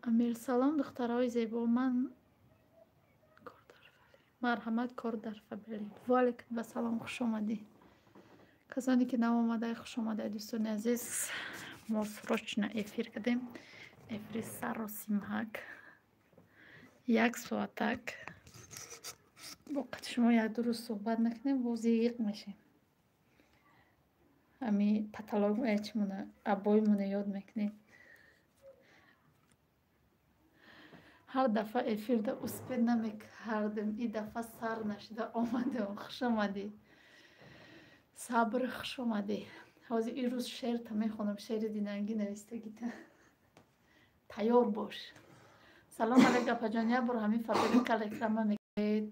Амир, салом, духтарои зебо. Ман марҳамат, кор дар Фаберлик. Ваалайкум вассалом, хушомадӣ. Касоне ки нав омадаи, хушомадаи, дӯстони азиз. Мо срочно эфир кардем, эфири сару симҳак, як соатак. Бо қати шумо як ду рӯз суҳбат накунем, боз зиқ мешем. Ҳами паталог чимона, обоимона ёд мекунем. Ҳар дафъа эфирда успеть намекардем, и дафъа сар нашида омадем. Хушомадӣ, Сабр, хушомадӣ. Ҳозир ин рӯз шеърта мехонам, шеъри динангӣ навистагита. Тайёр бош. Салом алейк, апаҷон, як бор ҳамин Фаберлика реклама мекунед?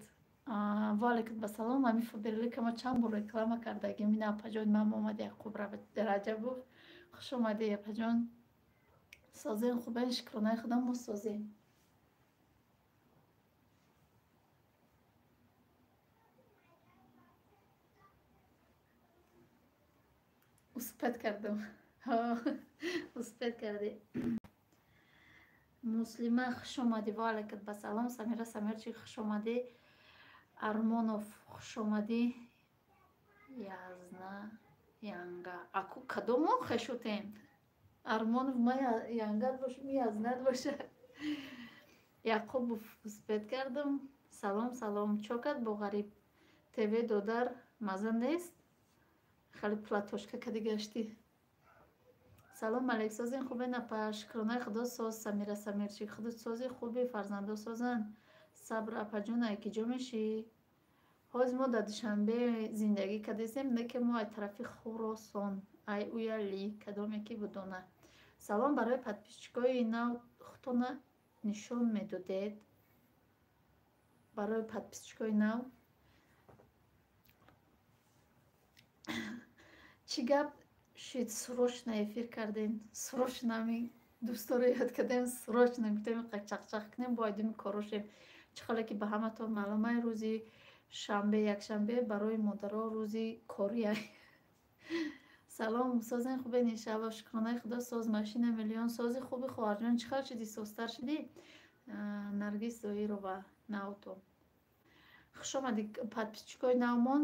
Ваалайкум басалом. Ҳамин Фаберлика ма чанд бор реклама кардагим. Ина апаҷони ман омад, Яқуб Раҷабов. Хуш омадӣ, апаҷон. Созем, хубен, шукронаи худо, мо созем. Успеть кардам, успеть кардӣ. Муслима, хуш омадӣ. Ваалайкум басалом. Самира Самирчик, хуш омадӣ. Армонов, хуш омадӣ. Язна янга, аку кадомо хешутем? Армонов, ма янгат бошам, язнат боша. Яқубов, успеть кардам. Салом, салом. Чокат бо Ғариб ТВ, додар, маза нест, хеле платошка кади гаштӣ. Салом алейк, созин, хубен, апа? Шукронаи худо, соз. Самира Самирчик, худо сози, хуби, фарзандо созанд. Сабр, апаҷон, ай ки ҷо мешӣ? Ҳозир мо дар Душанбе зиндагӣ кардесем, не ки мо ай тарафи Хуросон, ай уяли кадоме ки будона. Салом, барои подписчикои нав худтона нишон медодед? Барои подписчикои нав чӣ гап шид? Срочно эфир кардем, срочно ами дӯсторо ёд кардем, срочно гуфтем чақчақ кунем, бо айдуми корошем. Чӣ ҳоле ки ба ҳаматон маълумай, рӯзи шанбе, якшанбе барои модаро рӯзи кория. Салом, созен, хубен, иншаалло? Шукронаи худо, соз. Машина миллион, сози, хуби, хоҳарҷон. Чӣ хел шидӣ, созтар шидӣ? Наргиз Зоирова, навто хуш омадӣ. Подписчикои навмон,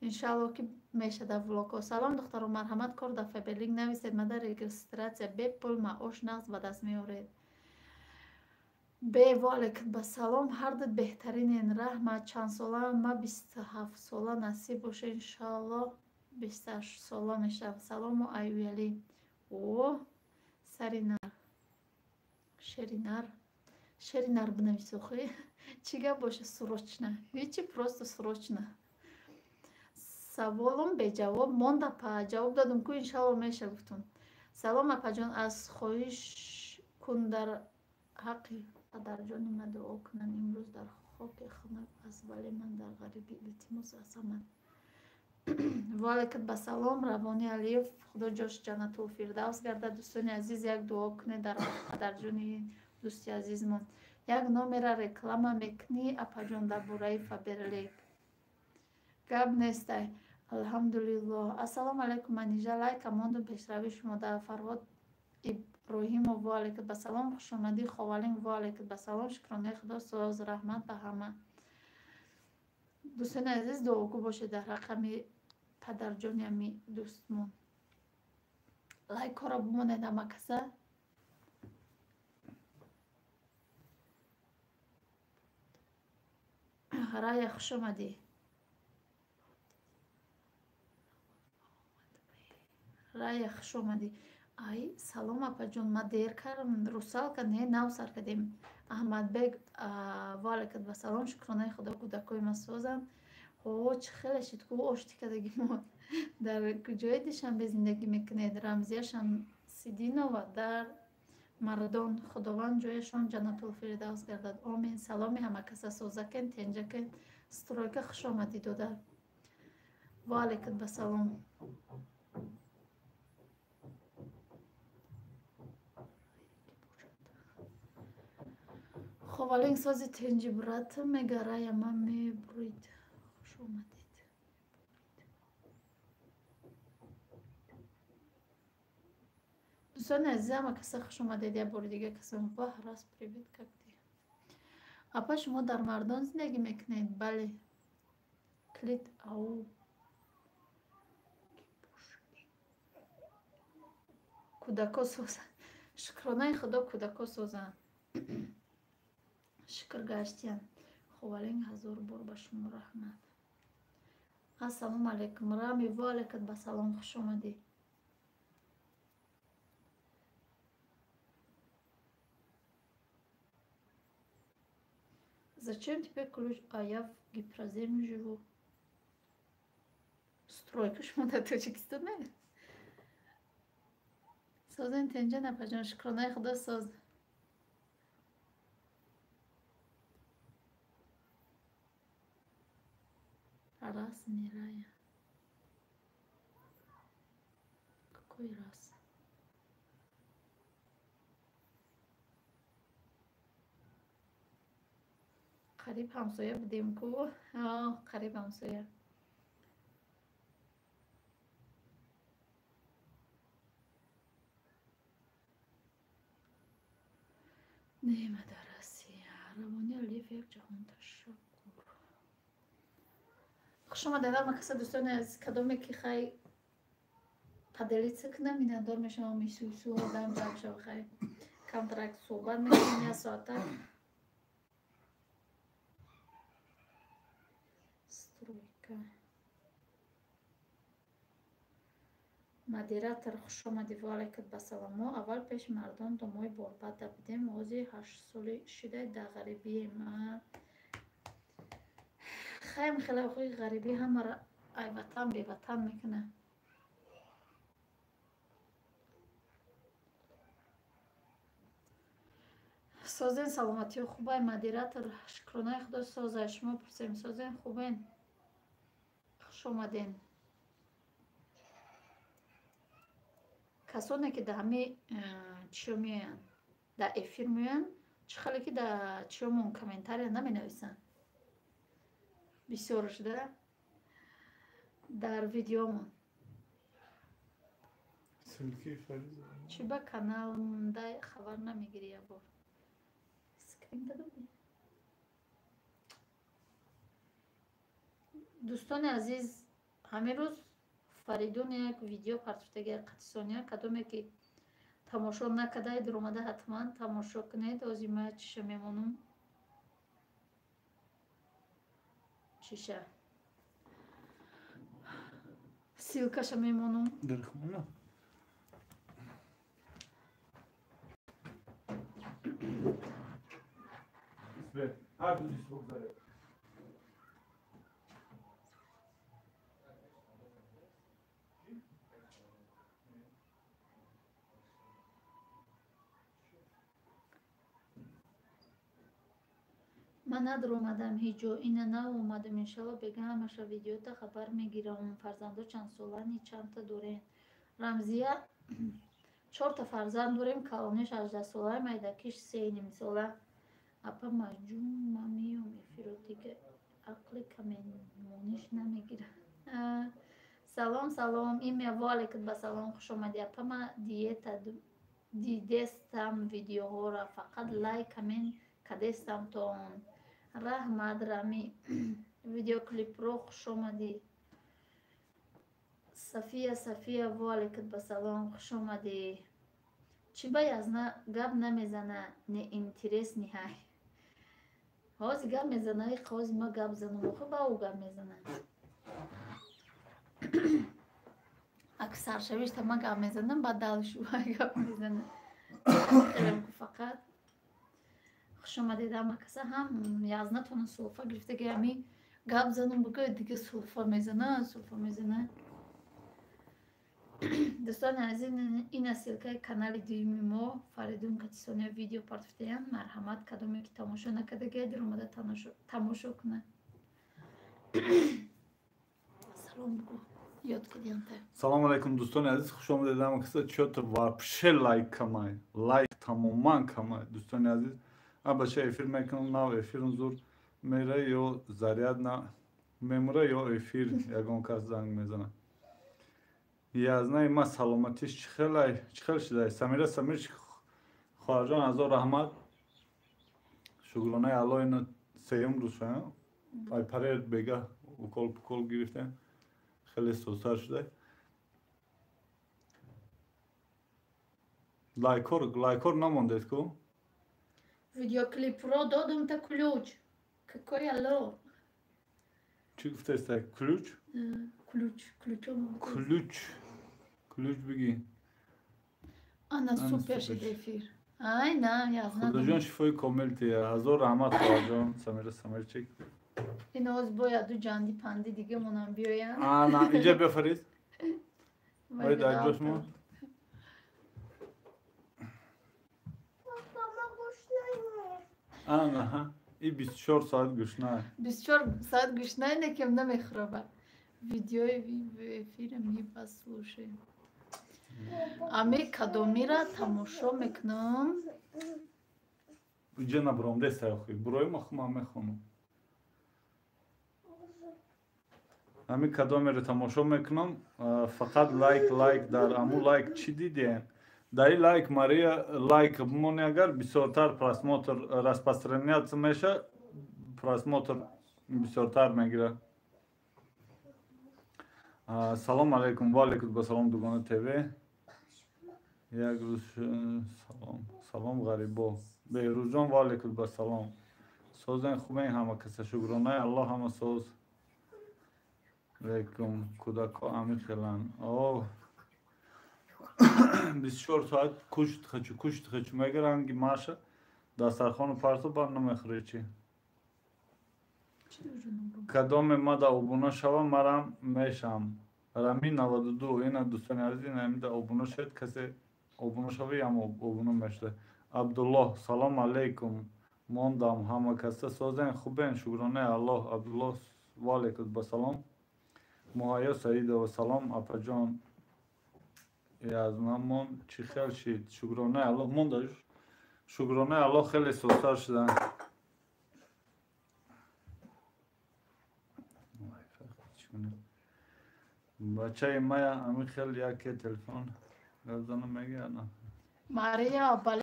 иншаалло ки мешада влогҳо. Салом, духтаро, марҳамат, кор дар Фаберлик нависед. Мада регистрация бепул, маош нағз ба даст меоред. Бе, ваалайкум басалом, ҳардут беҳтаринен, раҳмат. Чандсола? Ма 27 сола, насиб боша, иншаалло, 28 сола мешавам. Салому аюялӣ. О, сари нар, шери нар, шери нар бинавис охи. Чӣ гап боша срочно? Ҳечи, просто срочно. Саволом беҷавоб монд, апа. Ҷавоб додум ку, иншаалло меша гуфтум. Салом, апаҷон, аз хоҳиш кун дар ҳаққи падарҷони ма дуо кунанд, имрӯз дар хоки хунак аст, вале ман дар ғарибӣ, илтимос аз ҳама. Ваалайкум басалом, Равони Алиев, худо ҷош ҷаннатул фирдавс гардад. Дӯстони азиз, як дуо кунед дар ҳаққи падарҷони дӯсти азизмон. Як номера реклама мекунӣ, апаҷон, дар бораи Фаберлик? Гап нестай, алҳамдулиллоҳ. Ассалому алайкум, Манижа, лайка мондум, пешравии шумо дар. Фарҳод Иброҳимов, ваалайкум басалом, хушомадӣ. Ховалин, ваалайкум басалом, шукронаи худо, соз, раҳмат ба ҳама. Дӯстони азиз, дуогӯ бошед дар ҳаққи падарҷони ами дӯстмон. Лайкҳоро бимонед ҳама каса. Рая, хушомадӣ. Рая, хушомадӣ. Ай, салом, апаҷон, ма дер кардам. Русалка, не, нав сар кардем. Аҳмадбек, ваалайкум вассалом, шукронаи худо, кӯдакҳои ман созанд. Ҳо, чӣ хеле шид ку ошти кардагимо. Дар куҷои Душанбе зиндагӣ мекунед? Рамзия Шамсиддинова, дар Мардон. Худованд ҷояшон ҷаннатулфирдавс гардад, омин. Саломи ҳамакаса, созакен, тенҷакен. Стройка, хушомадӣ, додар. Ваалайкум басалом. Ховалинг, сози, тенҷи, брат, мега Рая, ман мебурид. Хуш омадед. Дӯстони азизам, каса хуш омадед як бори дига. Касон ваҳ раз привет, как ты? Апа, шумо дар Мардон зиндагӣ мекунед? Бале. Клит ау кӯдако созанд. Шукронаи Худо, кӯдако созанд. Шукр гаштиян. Ховалинг, ҳазор бор ба шумо раҳмат. Ассалому алайкум, Рами, ва алайкум ба салом, хуш омадӣ. Зачем тебе ключ, а я в Гипроземе живу? Стройка шумо дар Тоҷикистон не? Созен тенҷа, напаҷон, шукронаи Худо, соз. Раз Мирая. Какой раз? Қариб ҳамсоя будем ку, қариб ҳамсоя. Нема дар Россия. Равони Алиев, як ҷаҳон ташаккур. Хуш омадед ҳама каса, дӯстони азиз. Кадоме ки хай поделиться кунам, миннатдор мешавам. Ису одам ҷамъ шава, хай камтарак суҳбат мекунем як соата. Стройка. Модератор, хуш омадӣ, ва алайкум ба салом. Мо аввал пеши мардон домои борбада будем, ҳозир 8 соли шида дар ғарибием. Хайм хеле охои ғарибӣ ҳамаро айватан беватан мекунад. Созен, саломатиё хубай? Модератор, шукронаи Худо, созай. Шумо пурсем, созен, хубен? Хуш омаден. Касоне ки дар ҳами чиё меоянд, дар эфир меоянд, чӣ хеле ки дар чиёмон комментария наменависанд, бисёр шуда дар видеомон. Чӣ ба каналда хабар намегирӣ? Ябор скрин дадоби. Дӯстони азиз, ҳамин рӯз Фаридун як видео партофтаги қатисония. Кадоме ки тамошо накардаед, омада ҳатман тамошо кунед. Ҳозир ма чиша мемонам, чиша ссылкаша мемонам. Дар хона. Ҳар ду диск бигзаред. Ман надромадам ҳеҷ ҷо, ина нав омадам. Иншалло, бега ҳамаша видеота хабар мегирам. Фарзандо чандсолани, чандта дорем? Рамзия, чорта фарзанд дорем. Калониш 18 сола, майдакиш 3,5 сола. Апа Маҷун, ман меём эфиро, дига ақли камемониш намегира. Салом, салом, имя, ва алайкум ба салом, хуш омадӣ. Апа, ма диета дидестам, видеоҳоро фақат лайк, коммент кадестам то он. Раҳмат, Рами, видеоклипро, хуш омадӣ. Сафия, Сафия, ва алайкум ба салом, хуш омадӣ. Чӣ ба язна гап намезана? Неинтересный ҳай. Ҳозир гап мезана, ҳозир ма гап занам, охи ба ӯ гап мезана. Аксаршавишта ма гап мезанам, баъд далшу гап мезана. Фақат хуш омадед ҳама каса. Ҳам язнатона сулфа гирифтаги, ҳами гап занам буга, дига сулфа мезана, сулфа мезана. Дӯстони азиз, ина ссылкаи канали дуюми мо, Фаридун Катисония видео партофтаян. Марҳамат, кадоме ки тамошо накардагия, даромада тамошо кунад. Салом бугӯ, ёд кардиянта. Салому алайкум, дӯстони азиз, хуш омадед ҳама каса. Чё-то вообще лайк камай, лайк тамоман камай, дӯстони азиз. А бача эфир мекунам, нав эфирм зур мера ё заряд на мемура, ё эфир ягон кас занг мезанад. Язнаи ма саломатиш чӣ хел шуда? Самира Самир хоҳарҷон, ҳазор раҳмат. Шукронаи Аллоҳ, ина сеюм рӯз шуда. Ай парер бега укол пукол гирифтем. Хеле созтар шуда. Лайкор намондед ку? Видеоклип ро додум та ключ. Какой алло? Чӣ гуфтаеста? Ключ? Ключ, ключом. Ключ. Ключ бигӣ. Ана супер шид эфир. Ай на, язна. Худоҷон шифои комил тия. Ҳазор раҳмат хоҳарҷон Самира Самирчик. Ин оз бояд ду ҷанди панди дига монам биёянд. Ана, инҷа биё Фарид. Ой, дар ҷош мон. Ана, и 24 соат гушна. 24 соат гушна некем намехӯрабад. Видеои эфира мепаслушаем. Ами кадомира тамошо мекунам. Иҷа набуром деста охи. Бурои ма хума мехонам. Ами кадомеро тамошо мекунам, фақат лайк, лайк дар аму лайк чӣ дидем? Дар ин лайк Мария лайк бимони агар бисёртар просмотр распространяться меша, просмотр бисёртар мегирад. Салом алейкум, ва алейкум ба салом Дугона ТВ. Як рӯз салом, салом ғарибо. Беҳрӯзҷон ва алейкум ба салом. Созен хубен ҳама каса, шукронаи Аллоҳ ҳама соз. Алейкум, кӯдако ами хелан. О 24 соат кушт хачу, кушт хачу мегиранги маша дастархону парто бар намехӯре чӣ. Кадоме мада обуна шава, марам мешам. Рами 92, ина дӯстони азиз, ина амида обуна шавед, касе обуна шава, ям обуна мешуда. Абдуллоҳ, салом алейкум. Мондам ҳама каса созен хубен, шукронаи Аллоҳ. Абдуллоҳ, ва алейкум ба салом. Муҳайё Саидова, салом апаҷон. Язнамон чӣ хел шид? Шукронаи Аллоҳ монда. Шукронаи Аллоҳ хеле созтар шуда. Бачаи мая ами хел яке телефон газзана мегӯяд на. Мария, бале,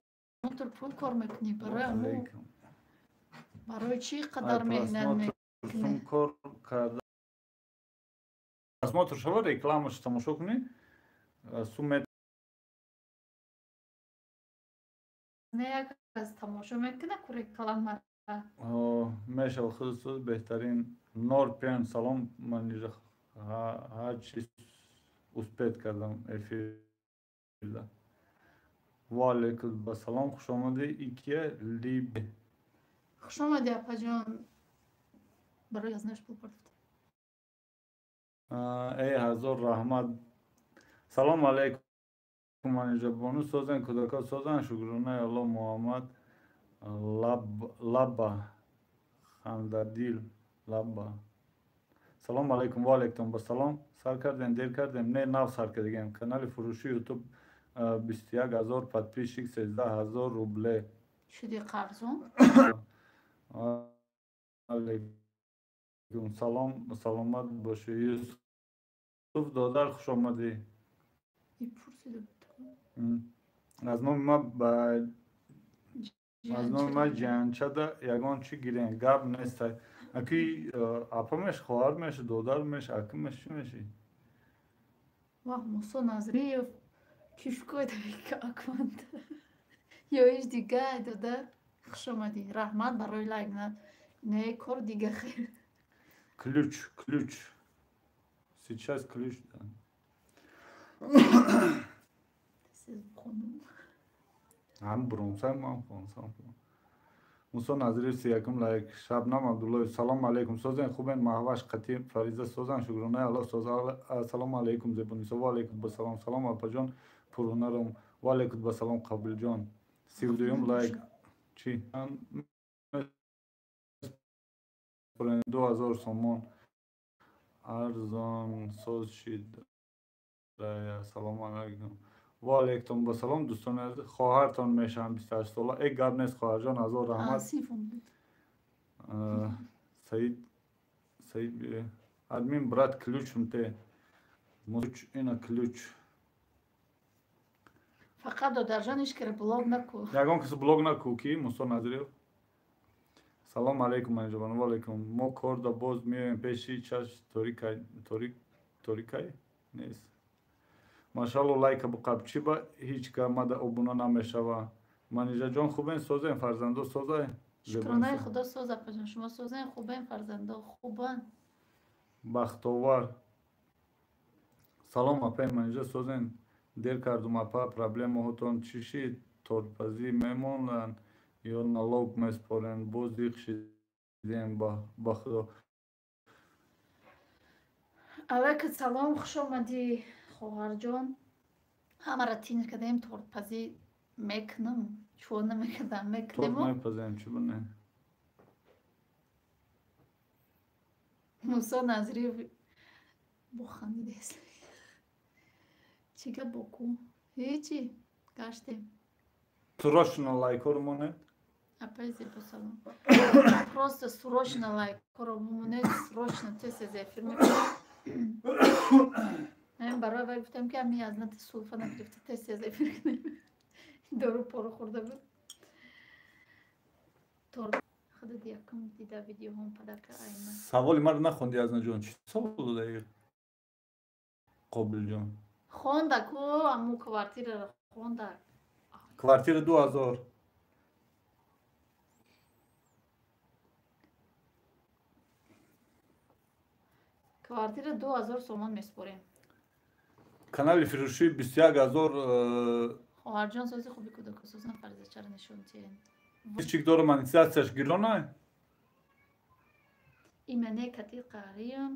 ту пул кор мекунӣ барои аму. Барои чӣ қадар меҳнат мекунӣ? Кор карда. Просмотр шава, рекламаш тамошо кунӣ. Сумме не як аз тамошо мекуна ку рекламара. Мешава худ беҳтарин. Нор пен салом, ман инҷа ҳар чиз успет кардам эфирда. Ва алейкум ба салом, хуш омадӣ. Икия Либе. Хуш омадӣ апаҷон. Барои язнаш пул пардохт. Эй ҳазор раҳмат. Салом алейкум манижа бону созен, кӯдако созан, шукронаи Аллоҳ. Муҳаммад Лаба хандадил Лаба. Салом алейкум, ва алейкум ба салом. Сар кардем, дер кардем, не нав сар кардем. Канали фурӯши YouTube 21,000 подписчик, 13,000 рубле. Шуди қарзон? Алейкум салом, саломат бошӣ. Юсуф додар, хуш омадӣ. Аз номи ма ба аз номи ма ҷиянчада ягон чӣ гирен, гап нест. Аки апа меш, хоҳар меш, додар меш, аки меш, чӣ мешӣ? Вах, Мусо Назриев кишкои акманд. Ё иш дига, додар, хуш омадӣ. Раҳмат барои лайк. Не кор дига хел. Ключ, ключ. Сейчас ключ. Ҳам бромсам, ман хонсам. Мусо Назриев 31 лайк. Шабнам Абдуллоев, салом алейкум. Созен хубен, Маҳваш Қатӣ Фариза созан, шукронаи Аллоҳ соз. Салом алейкум Зебунисо, ва алейкум ба салом. Салом апаҷон пурҳунарам, ва алейкум ба салом Қабилҷон. 32 лайк. Чӣ? 2000 сомон арзон соз шид. Салом алейкум. Ва алейкум ба салом дӯстони азиз. Хоҳартон мешавам 28 сола. Э гап нест хоҳарҷон, ҳазор раҳмат. Саид, Саид, админ брат ключ те. Ина ключ. Фақат додарҷон ҳеч кара блог наку. Ягон кас блог наку ки Мусо Назриев. Салом алейкум Манижабону. Ва алейкум. Мо корда боз меоем пеши чаш торикай нест. Машалло лайка буқаб чӣ ба ҳеҷ ка мада обуна намешава. Манижаҷон хубен созен фарзандо созай? Шукронаи худо соз апаҷон, шумо созен хубен фарзандо хубан. Бахтовар. Салом апай Манижа созен. Дер кардум апа проблемаҳотон чӣ шид? Тортпазӣ мемонанд ё налог меспорен? Боз диқ шидем ба худо. Алайка салом, хуш омадӣ хоҳарҷон. Ҳамаро тинҷ кардем, тортпазӣ мекунам. Чӯ намекардам, мекунем. Торт мепазем, чӣ бне? Мусо Назриев бохандидест. Чӣ гап боку? Ҳечи, гаштем. Срочно лайкҳоро монед. Апай зебо салом. Просто срочно лайкҳоро монед, срочно тез тез эфир мекунем. Ман барои вай гуфтам ки ами аз нати сулфа нагирифта тез тез эфир кунем. Дору пору хӯрда буд. Торт худат якум дида видеоҳом падарка айма. Саволи маро нахонди Азнаҷон. Чӣ савол додаи Қобилҷон? Хонда ку аму квартираро хонда. Квартира 2000. Квартира 2000 сомон меспорем. Канали фирӯшӣ 21000. Хоҳарҷон сози хуби кӯдаку созан фарзачаро нишон тиҳен. Чик дора монетизатсияш гирона? Имане кати қаҳриям.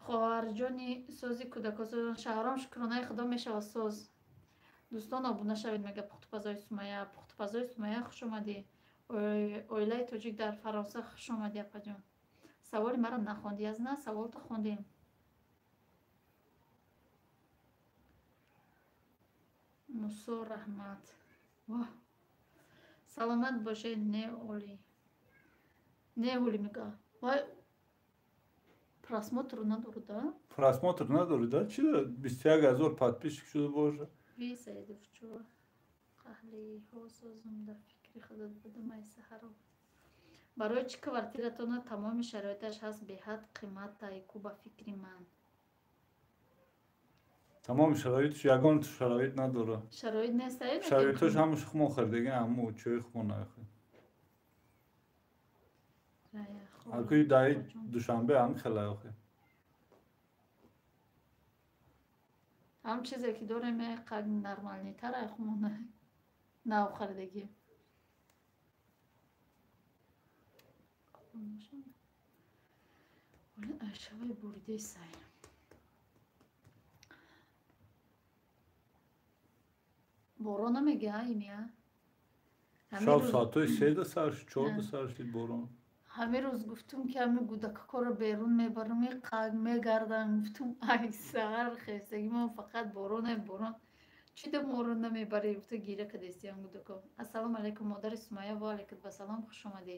Хоҳарҷони сози кӯдакосозон шаҳром шукронаи худо мешавад соз. Дӯстон обуна шавед мега пухтупазои Сумая. Пухтупазои Сумая хуш омадӣ. Оилаи тоҷик дар Фаронса хуш омадӣ апаҷон. Саволи маро нахондӣ аз на саволто хондем. Мусо раҳмат. Воҳ. Саломат бошед не оли. Не оли мега. Вай просмотр надорад, да? Просмотр надорад, да? Чи 21000 подписчик шуда бошад? Ви Саидов чӯ қаҳлиҳо созум дар фикри худат будум ай саҳаро. Барои чӣ квартиратона тамоми шароиташ ҳаст беҳад қиматай ку ба фикри ман. Тамоми шароитш ягон шароит надорад. Шароит нест, ай? Шароитош ҳамаш хумо хӯрдагӣ, ҳаму чӯи хумо нахӯрд. Акӯи даи Душанбе ҳам хеле охи. Ҳам чизе ки дорем қад нормалнитар ай хумо нав харидагӣ. Айшавай буридаи сай. Борон намега имя? Шаб соатҳои 3 сар шуд, 4 сар шуд борон. Ҳамин рӯз гуфтум ки ҳамин гудакакоро берун мебарам, қаг мегардам. Гуфтум ай саҳар хестагӣ ман фақат бороне борон. Чӣ да моро намебарӣ? Гуфта гира кадестиям гудако. Ассалому алайкум модари Сумая ва алайкум ассалом, хуш омадӣ.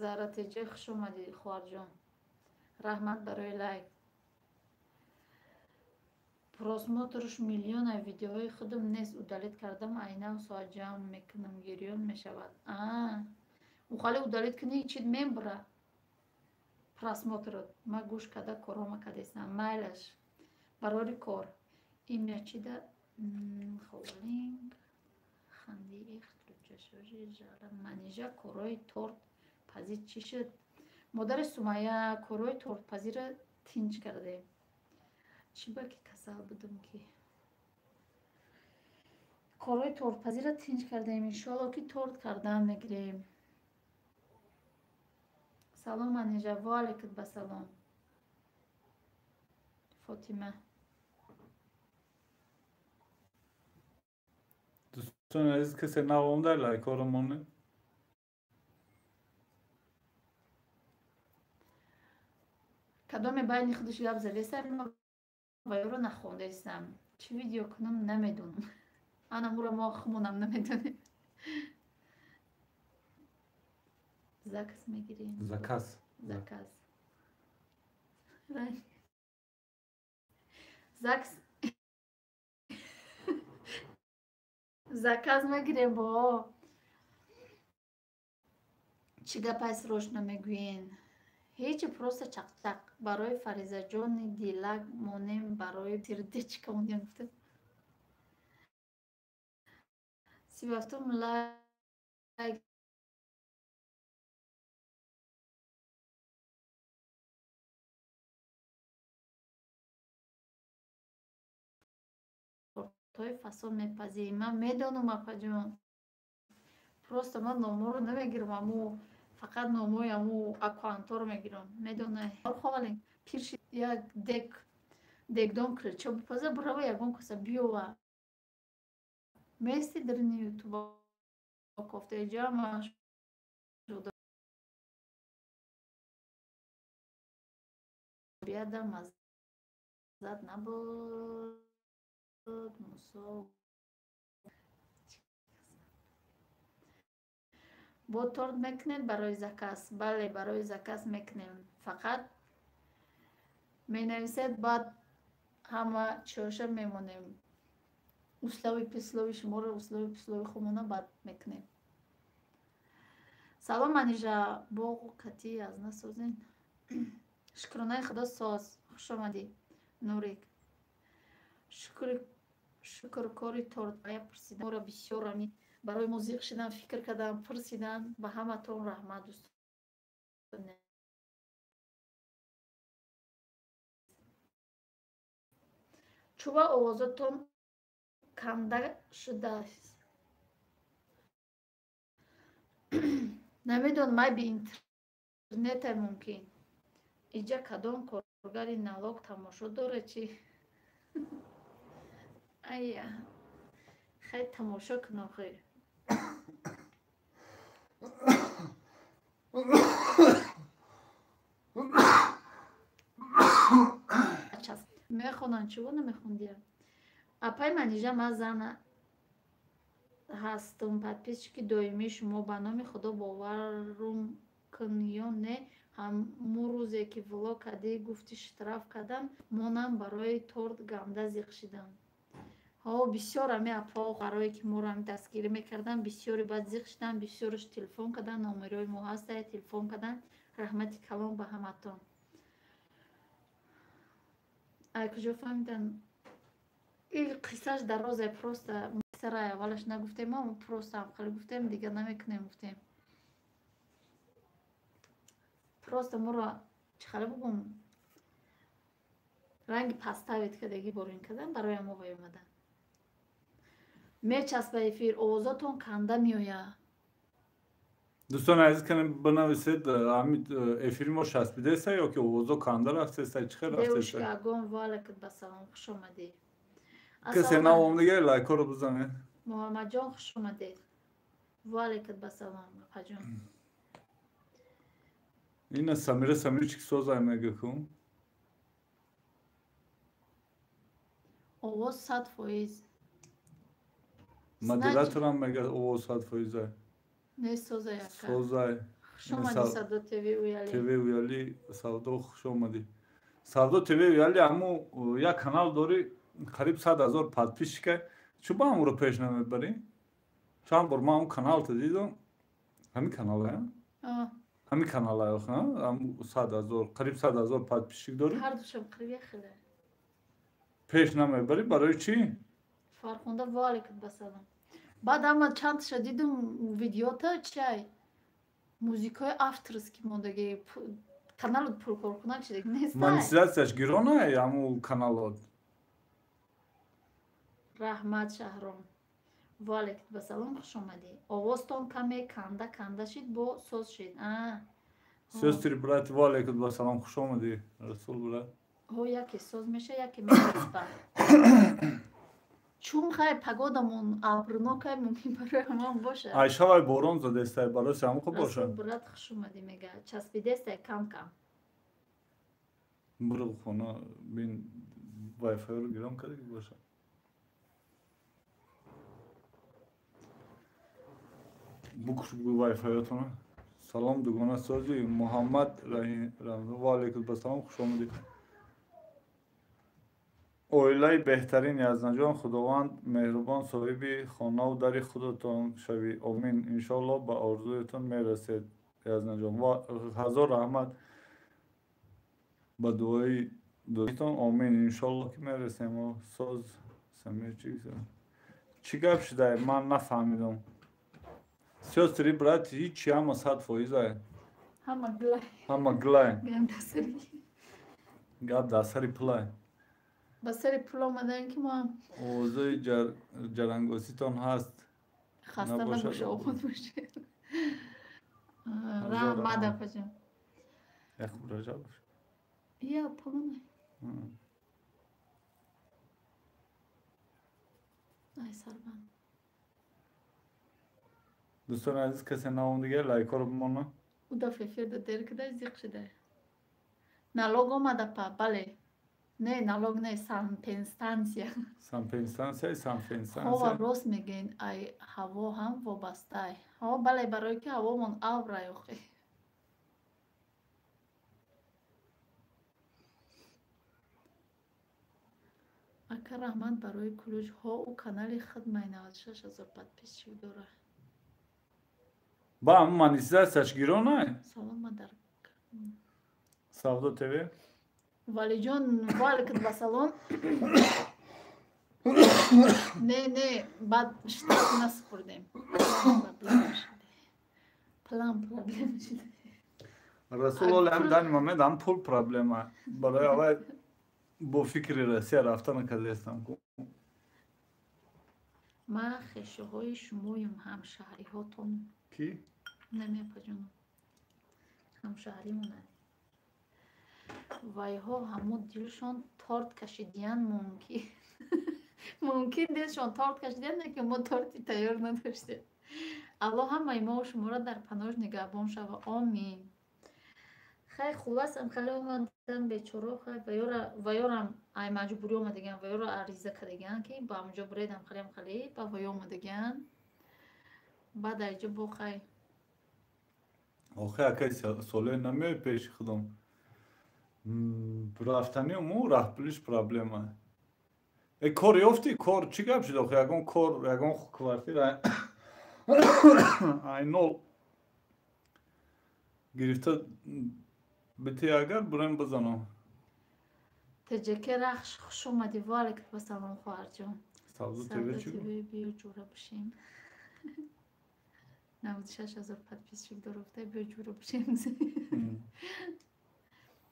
Заратеҷа хуш омадӣ хоҳарҷон. Раҳмат барои лайк. Просмотрш миллиона видеоҳои худам нест удалить кардам, айнан соат ҷамъ мекунам, гирён мешавад. Ухали удалить кунӣ чид мебура просмотрот. Ма гӯш карда корома кардестам. Майлаш барори кор. Имя чида ховалинг ханди ихтучашожи жара Манижа корои торт пазӣ чӣ шуд? Модари Сумая корои тортпазиро тинҷ кардем. Чӣ ба ки касал будум ки корои тортпазиро тинҷ кардем. Иншоалло ки торт кардан мегирем. Салом Манижа, ва алайкум ассалом. Фотима. Дӯстони азиз, касе нав омада лайкҳоро монед. Кадоме байни худаш гап задестам, ва ёро нахондаистам. Чӣ видео кунам намедонам. Ана муро мо хумонам намедонем. Заказ мегирем. Заказ. Заказ. Закс заказ мегирем бо. Чӣ гапай срочно мегӯен? Ҳечи, просто чақчақ. Барои Фаризаҷони дилак монем, барои сердечко мондем гуфтем. 37-ум лайк. Тортҳои фасон мепазӣ. Ман медонам, апаҷон. Просто ман номҳоро намегирам, аму фақат номҳои аму аккаунтҳоро мегирам. Медонай. Ховален пирши як дек дегдон килча бипаза, бирава ягон каса биёва. Мести дарини ютуба кофта иҷа ман шуда. Биада маззат набуд. Мусо бо торт мекунед барои заказ? Бале, барои заказ мекунем. Фақат менависед, баъд ҳама чиёша мемонем. Услови пислови шуморо, услови пислови худмона баъд мекунем. Салом, Манижа. Боғу катӣ аз насозен. Шукронаи Худо соз. Хуш омадӣ, Нурик. Шукркори торт пурсидан. Моро бисёр ами барои мо зиқ шидан, фикр кардан, пурсидан. Ба ҳаматон раҳмат, дӯстон. Чӯба овозатон канда шудааст. Намедонам, ай би интернете мумкин. Иҷа кадом коргари налог тамошо дорад чи? Ая, хай тамошо кун охир. Мехонанд, чӯба намехондия? Апай Манижа, ман зана ҳастам, подписчики доимии шумо. Ба номи Худо боварум кун ё не, ҳамун рӯзе ки влог кардӣ, гуфти штраф кардам, монам барои торт ганда зиқ шидам. Ҳо, бисёр ами апо барое ки моро ами дастгирӣ мекардан, бисёре баъд зиқ шидан, бисёраш телефон кардан, номерои мо ҳастае, телефон кардан. Раҳмати калон ба ҳаматон. Ай куҷо фаҳмидан? Ин қиссаш дарозе, просто қиссаро аввалаш нагуфтем, мо просто ҳамхеле гуфтем, дигар намекунем гуфтем. Просто моро чӣ хеле бугум, ранги паставит кадаги борин кардан, барои мо вай омадан. Мечаспа эфир, овозотон канда меояд. Дӯстони азиз, кане бинависед, ҳамин эфири мо шаспидеста ё ки овозо канда рафтеста, чӣ хел рафтеста? Девушка, агон ваалайкум басалом, хуш омадед. Касе наомдига лайкҳоро бизанед. Муҳаммадҷон, хуш омадед. Ваалайкум басалом, апаҷон. Ина Самира Самирчик созай мега ку. Овоз 100%. Модераторам мега овоз 100%. Не созай ака. Созай. Хуш омадӣ, Савдо ТВ Уяли. ТВ Уяли, Савдо, хуш омадӣ. Савдо ТВ Уяли ҳаму як канал дорӣ, қариб 100 000 подписчика. Чӯ ба ҳамуро пеш намебарӣ? Чанд бор ман ҳамун каналта дидам. Ҳамин канала? Ҳамин канала охир, ҳаму 100 000, қариб 100 000 подписчик дорӣ. Ҳардушам қариб як хеле. Пеш намебарӣ барои чӣ? Фархунда, ваалайкум басалом. Баъд ама чандташа дидум видеота, чай музикаи авторский мондаги, каналот пуркоркунак шидаги нест. Монетизатсияш гирона ҳаму каналот. Раҳмат, Шаҳром. Ваалайкум басалом, хуш омадӣ. Овозтон каме канда канда шид, бо соз шид. Сестри брат, ваалайкум басалом, хуш омадӣ, Расул брат. Ҳо, яке соз меша, яке мечаспа. Чун хай погодамон абрнокай, мумкин барои ҳамон бошад. Айшавай борон задестай, барои ҳамон хуб бошад. Расул брат, хуш омадӣ мега. Часпидестай кам кам. Буро хона бин вайфайро гиром кардаги бошад. Букш вайфайотона. Салом дугона сози Муҳаммад Раҳим. Ва алайкум ассалом, хуш омадӣ. Оилаи беҳтарин Язданҷон, Худованд меҳрубон соҳиби хонаву дари худатон шавӣ. Омин. Иншоаллоҳ ба орзуятон мерасед, Язданҷон. Ва ҳазор раҳмат ба дуои дӯстон. Омин. Иншоаллоҳ ки мерасем. Соз Самир чӣ гап шуда? Ман нафаҳмидам. Сёстры, брат, ҳичи ҳама 100%. Ҳама гулай. Ҳама гулай. Гап дар сари пулай. Ба сари пул омадаем ки мо овозои ҷарангоситон ҳаст. Хаста набоша, обод бошед. Раҳмат, апаҷон. Яхуб Раҷабов. Я помонай. Ай сарбанд. Дӯстони азиз, касе наом дигар лайкҳоро бимона. Ӯ дафъа эфирда дер кида зиқ шуда. Налог омада па, бале. Не, налог не, санпенстансия. Санпенстансия, санфенстансия. Ҳова рост мегӯен, ай ҳаво ҳам вобастай. Ҳо, бале, барое ки ҳавомон аврай охи. Ака, раҳмат барои кулуҷ. Ҳо, ӯ канали худ май 96 ҳазор подписчик дорад. Ба монетизатсияш гиронай? Салом, мадар. Савдо ТВ. Валиҷон, ваалайкум вассалом. Не, не, баъд штраф насупурдем. План проблема шуда. Расул оли ҳам дан момент ҳам пул проблема. Барои аввал бо фикри Россия рафтан кардастам. Ман хешоҳои шумоюм, ҳамшаҳриҳотон. Ки? Намепаҷонам. Ҳамшаҳримонанд. Вайҳо ҳамо дилшон торт кашидиян мумкин. Мумкин дилшон торт кашидиян, не ки мо торти тайёр надоштем. Аллоҳ ҳамаи мо шуморо дар паноҳ нигаҳбон шава. Омин. Хай, хуласам хеле омадам бечоро, хай ваёрам ай маҷбурӣ омадагиан, ваёро ариза кардагиан ки ба ҳамҷо биредам халем хали, ба ваё омадагиан. Баъд айҷо бо хай. Охи акай соле намеои пеши худам. Рафтани мо раҳпулиш проблема. Э кор ёфтӣ? Кор чӣ гап шуд охи? Ягон кор, ягон квартира ай нол гирифта бити агар бурем бизанам. Таҷаке рахш, хуш омадӣ. Ваалайкум вассалом, хоҳарҷон. Савдо ТВ чӣ? Биё ҷура бишем. 96 ҳазор подписчик дорад, биё ҷура бишем.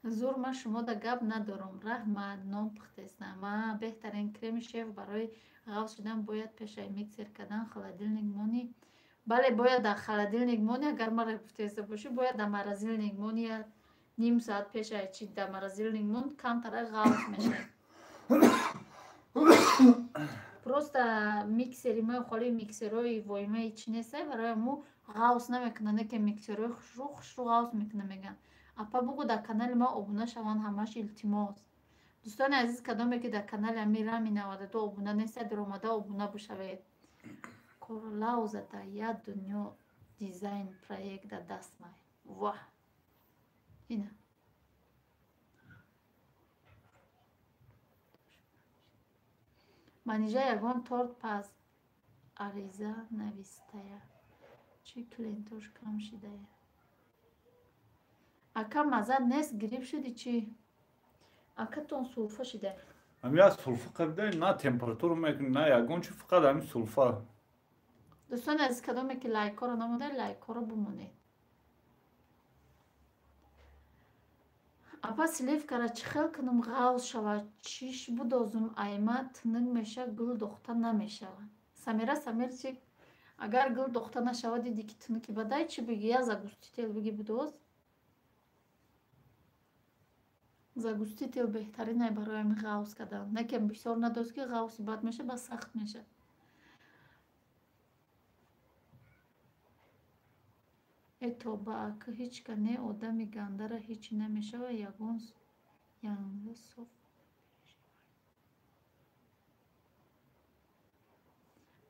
Зур, ман шумода гап надорам. Раҳмат, нон пухтестам. Беҳтарин креми шеф барои ғафз шудан бояд пешаи миксер кардан холодильник монӣ. Бале, бояд дар холодильник монӣ, агар мара гуфтеста бошӣ, бояд дар морозильник монӣ, ним соат пешаи чи дар морозильник монд, камтара ғафз мешавад. Просто миксери мо холи миксерои воимаи чи нестай, барои мо ғафз намекунад, не ки миксерои хушрӯ хушрӯ ғафз мекунад мегӯянд. Апа бугӯ дар канали ма обуна шаванд ҳамаш, илтимос. Дӯстони азиз, кадоме ки дар канали ами Рами 92 обуна нестед, даромада обуна бишавед. Корлаузада як дунё дизайн проект дар даст май. Ваҳ! Ина. Манижа ягон торт паз ариза навистая. Чӣ клиентош кам шидая? Ака маза нест, грипп шуди чӣ? Акатон сулфа шида. Ами я сулфа қабида, на температура мекунӣ, на ягон чи, фақат ами сулфа. Дӯстони азиз, кадоме ки лайкҳоро намода, лайкҳоро бимонед. Апа сливкара чӣ хел кунам ғавз шавад? Чиш будозум айма тинук меша, гул дохта намешавад. Самира Самирчик, агар гул дохта нашавад, диди ки тинуки бадай чӣ биги? Я загуститель биги будоз. Загуститель беҳтарин ай барои ами ғавз кардан. Не ки бисёр надоз ки ғавзи бад меша, бас сахт меша. Э тоба, ака ҳичка не одами гандара ҳичи намешава, ягон янга соф.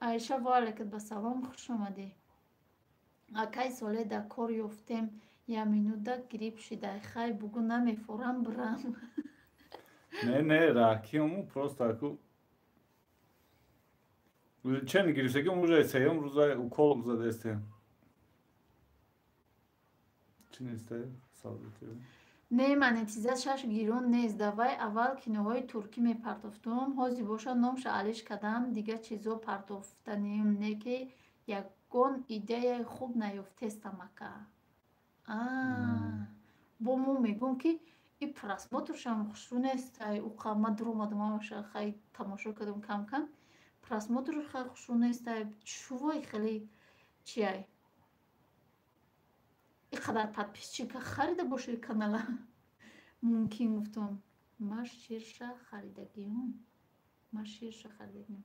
Аиша, ваалайкум вассалом, хуш омадӣ. Акай соле дар кор ёфтем, я минута грипп шидай. Хай бугӯ намефорам бирам. Не, не, ракиому просто аку лечение гирифтагим, уже сеюм рӯза укол задестем. Чӣ несте? Не, монетизатсияш гирон нест. Давай аввал киноҳои туркӣ мепартофтум, ҳозир боша номша алиш кардам, дигар чизо партофтанем, не ки ягон идеяи хуб наёфтестам ака. Бо мо мегӯм, ки и просмотршам хушрӯ нест. Уқа ма дуромадам, ҳамаша хай тамошо кардам кам-кам. Просмотр хай хушрӯ нест. Чувои хеле чиай? И қадар подписчика харида боши канала. Мумкин гуфтам. Ма ширша харидагиюм. Ма ширша харидагиюм.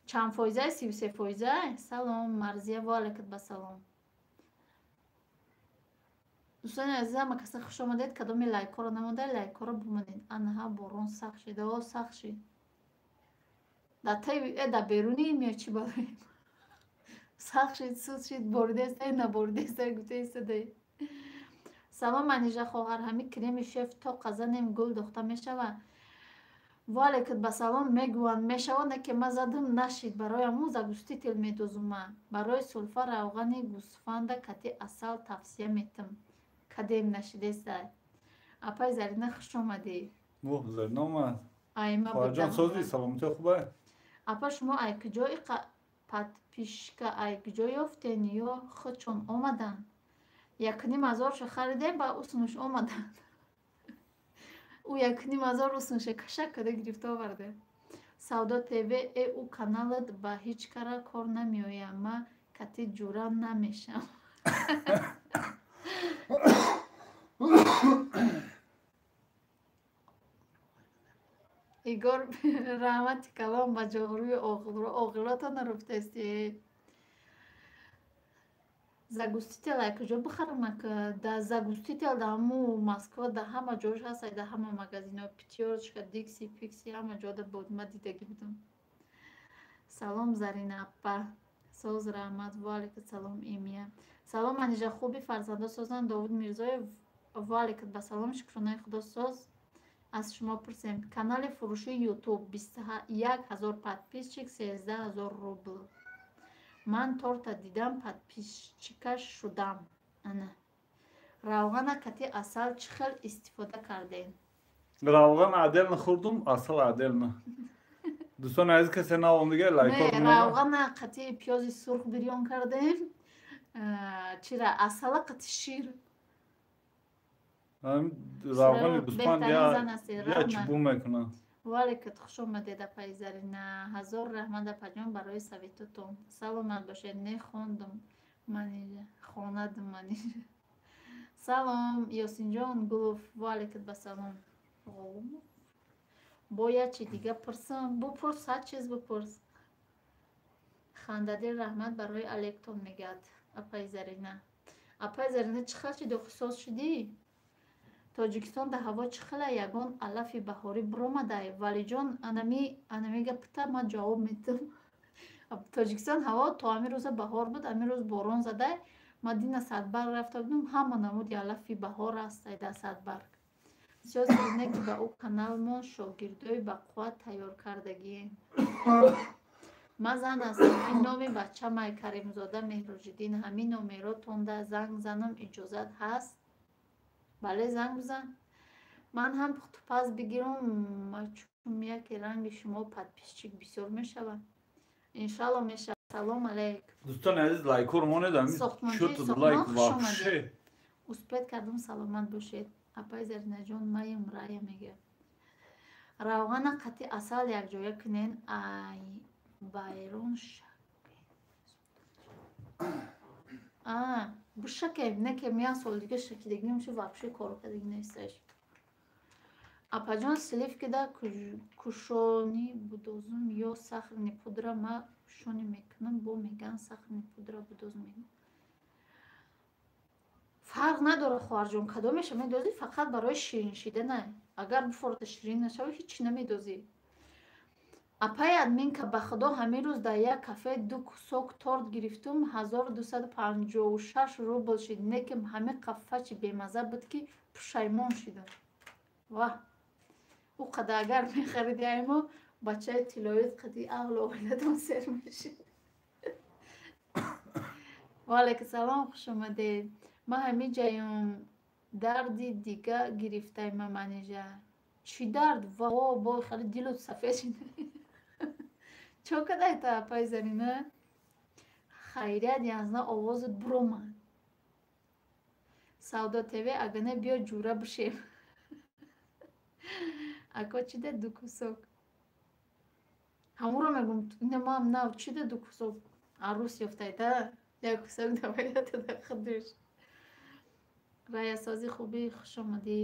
Чанд фоизай? 33 фоизай? Салом, Марзия, ва алайкум ба салом. Дӯстони азизам, каса хуш омадед. Кадоми лайкҳоро намонда, лайкҳоро бимонед. Анаҳа, борон сахт шид, о, сахт шид. Дар таи дар берунӣ меё чӣ балоем? Сахт шид, суд шид, боридеста, наборидеста гуфта истодаи. Салом, Манижа хоҳар, ҳами креми шеф то қазанем гул духта мешавад? Ва алайкум ба салом, мегӯянд мешавад, не ки ма задам, нашид. Барои ҳамун загуститель медозум ман. Барои сулфа равғани гӯсфанда кати асал тавсия метам. Кадем нашидеста. Апай Зарина, хуш омадӣ. Зарина омад. Айма. Хоҳарҷон, созӣ, саломатӣ, хубе? Апа, шумо ай куҷо подписчика, ай куҷо ёфтен ё худшон омаданд? 1,5 ҳазорша харидем, ба усмуш омаданд. Ӯ 1,5 ҳазор усмуша кашак када гирифта овардем. Савдо ТВ, э, ӯ каналат ба ҳеҷ кара кор намеояд. Ма кати ҷура намешам. Игор, раҳмати калом ба ҷоғрӯи оғилотон руфтести. Загуститель ай куҷо бихарам? Да загуститель да ҳаму Москва да ҳама ҷош ҳаст, да ҳама магазино, Пятёрочка, Дикси, Пикси, ҳама ҷода буд, ма дидагӣ будам. Салом, Зарина аппа. Соз, раҳмат. Ва алайкум салом, Эмия. Салом, Манижа, хуби, фарзандо созанд? Довуд Мирзоев, ва алайкум ба салом, шукронаи Худо, соз. Аз шумо пурсем: канали фурӯшии Ютуб, 21 ҳазор подписчик, 13 000 рубл. Ман торта дидам, подписчикаш шудам. Ана, равғана кати асал чӣ хел истифода кардем? Равған отдельно хӯрдум, асал отдельно. Дӯстони азиз, касе наомдига, лайкҳо. Равғана қати пиёзи сурх бирён кардем, чира, асала қати шир. Равғани гӯспанд я чӣ бу мекунад. Валикат, хуш омадед, апаи Зарина. Ҳазор раҳмат, апаҷон, барои советотон, саломат бошед. Не хондум, Манижа, хонадум, Манижа. Салом, Ёсинҷон Гулов, ваалайкум ба салом. Бояд чи дига пурсам? Бупурс, сад чиз бупурс. Хандадил, раҳмат барои алектон, мегӯяд апаи Зарина. Апаи Зарина, чӣ хел шиди, соз шудӣ? Тоҷикистон да ҳаво чӣ хела, ягон алафи баҳорӣ биромадай? Валиҷон, анами гапта ман ҷавоб медиҳам. Тоҷикистон ҳаво то ҳамин рӯза баҳор буд, ҳамин рӯз борон задай. Ман дина Садбарг рафта будам, ҳама намуди алафи баҳор аст дар Садбарг. Бисёр не ки ба ӯ каналмон шогирдои бақувват тайёр кардагием. Ман зан ҳастам, ин номи бачамай, Каримзода Меҳроҷиддин. Ҳамин номеро тонда занг занам, иҷозат ҳаст? Бале, занг бизан. Ман ҳам пухтупаз бигирам, мачум, яке ранги шумо подписчик бисёр мешавад. Иншалло, мешавад. Салом алейк. Дӯстони азиз, лайкҳоро монед. Лайк вообще. Успеть кардум, саломат бошед. Апаи Заринаҷон, маем рая мегӯяд. Равғана қати асал якҷоя кунен, ай байрон а бишакем, не ки як сол дига шакидагӣ намеша, вообще кор кардагӣ несташ. Апаҷон, сливки да кушони будозум ё сахарный пудра? Ма кушони мекунам, бо меган сахарный пудра будоз мегӯям. Фарқ надорад, хоҳарҷон, кадомеша медозӣ, фақат барои ширин шидана. Агар буфорта ширин нашава, ҳеҷ намедозӣ. Апаи админка, ба худо, ҳамин рӯз дар як кафе ду кусок торт гирифтум, 1256 рубл шид, не ки ҳамин қафачи бемазза буд, ки пушаймон шидам. Ваҳ, Ӯ қадар агар мехариди ай мо бачаи тиллоит қади аҳлу оилатон сер мешид. Ваалайкум салом, хуш омадед. Ман ҳамин ҷаён дарди дига гирифтаима, Манижа. Чӣ дард? Во бой, хеле дилут сафед шид. Чо кадай та, апаи Зарина? Хайрият, язна овозат буромад. Савдо ТВ, ага не, биё ҷура бишем. Ако, чӣ да ду кусок? Ҳамуро мегум, ина мам нав чӣ да ду кусок арӯс ёфтайта? Як кусок даваята да худуш. Раясози хубӣ, хуш омадӣ.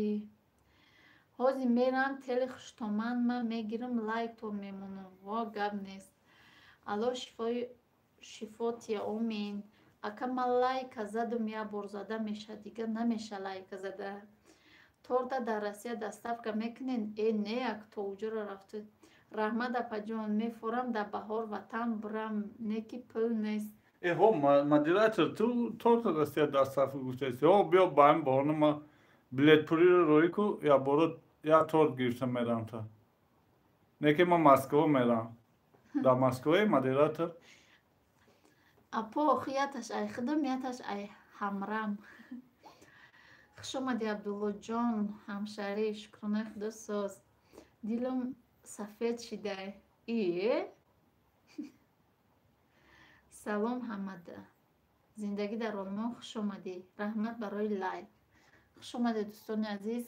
Ҳозир мерам тели хуштоман ман мегирам, лайктон мемонам. Во, гап нест. Алло шифои шифо тия, омин. Ака, ман лайка задум, як бор зада меша, дига намеша лайка зада. Торта дар Россия доставка мекунед? Э, не, як то уҷоро рафта. Раҳмат, апаҷон, мефорам дар баҳор ватан бирам, не ки пул нест. Э, ҳо, модератор, ту торта Россия доставка гуфтаисти. Ҳо, биё ба ҳамин баҳона ма билетпулиро роҳӣ ку, якбора як торт гирифта мерам та. Не ки ман Москва мерам. Дар Москваи, модератор? Апо, охи яташ ай худам, яташ ай ҳамрам. Хуш омадӣ, Абдуллоҷон, ҳамшаҳрӣ, шукронаи худо соз. Дилам сафед шидай. Ие? Салом ҳамада. Зиндагӣ дар Олмон, хуш омадӣ. Раҳмат барои лайк. Хуш омадед, дӯстони азиз.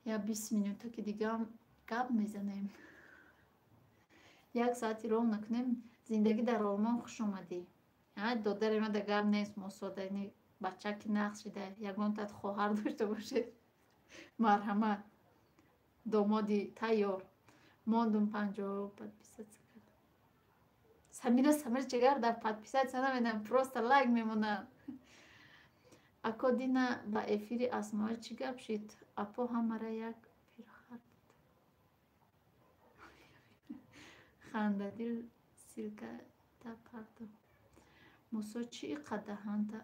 Я 20 минута ки дигам гап мезанем. Як соати роҳ накунем. Зиндагӣ дар Олмон, хуш омадӣ. Додари ма да гап нест, мо содани бача ки нақш шида, ягонтат хоҳар дошта бошед. Марҳамат. Домоди тайёр. Мондум 50 подписаться кардам. Самира, Самир чигар дар подписаться намедам, просто лайк мемонам. Ако, дина ба эфири Асмоа чӣ гап шид? Апо, ҳамара як пирхар буд. Хандадил ссылка та пардо. Мусо, чӣ иқадаҳанта?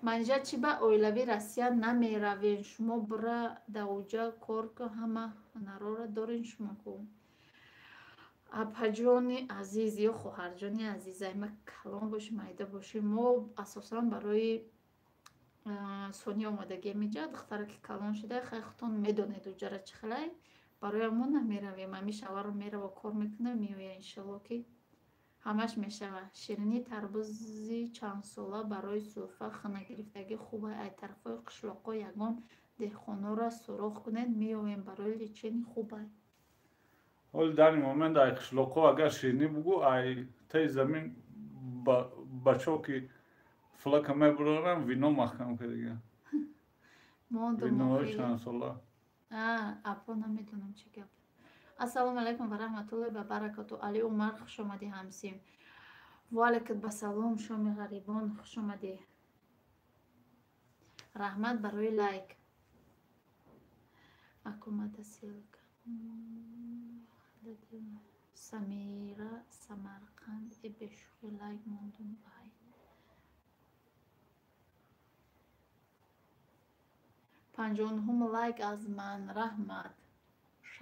Манижа, чӣ ба оилавӣ Россия намеравен? Шумо бура дар кор ку, ҳама ҳунарҳоро дорен шумо ку. Апаҷони азиз ё хоҳарҷони азиз, ай ма калон бошӣ, майда бошӣ, мо асосан барои сония омадагием иҷа. Духтара ки калон шуда, хай худтон медонед уҷара чӣ хелай. Барои мо намеравем. Ами шаваро мерава, кор мекуна, меоя, иншалло ки ҳамаш мешава. Ширинии тарбузи чандсола барои сулфа, хунагирифтагӣ хуб. Ай тарафҳои қишлоқҳо ягон деҳқонора суроғ кунед, меоем, барои лечение хубай. Ҳоли дар ин момент ай қишлоқҳо агар ширинӣ бугӯ, ай таи замин ба чоки флака мебурорам, вино маҳкам кардига. Виноҳои чандсола. Апо, намедонам чӣ гап. Ассалому алайкум ва раҳматуллоҳи ва баракату. Али Умар, хуш омадӣ, ҳамсим. Ваалайкум басалом, шоми ғарибон, хуш омадӣ. Раҳмат барои лайк. Акумада ссылка. Самира Самарқанд, э, бешӯхӣ лайк мондум вай. 59-ум лайк аз ман, раҳмат.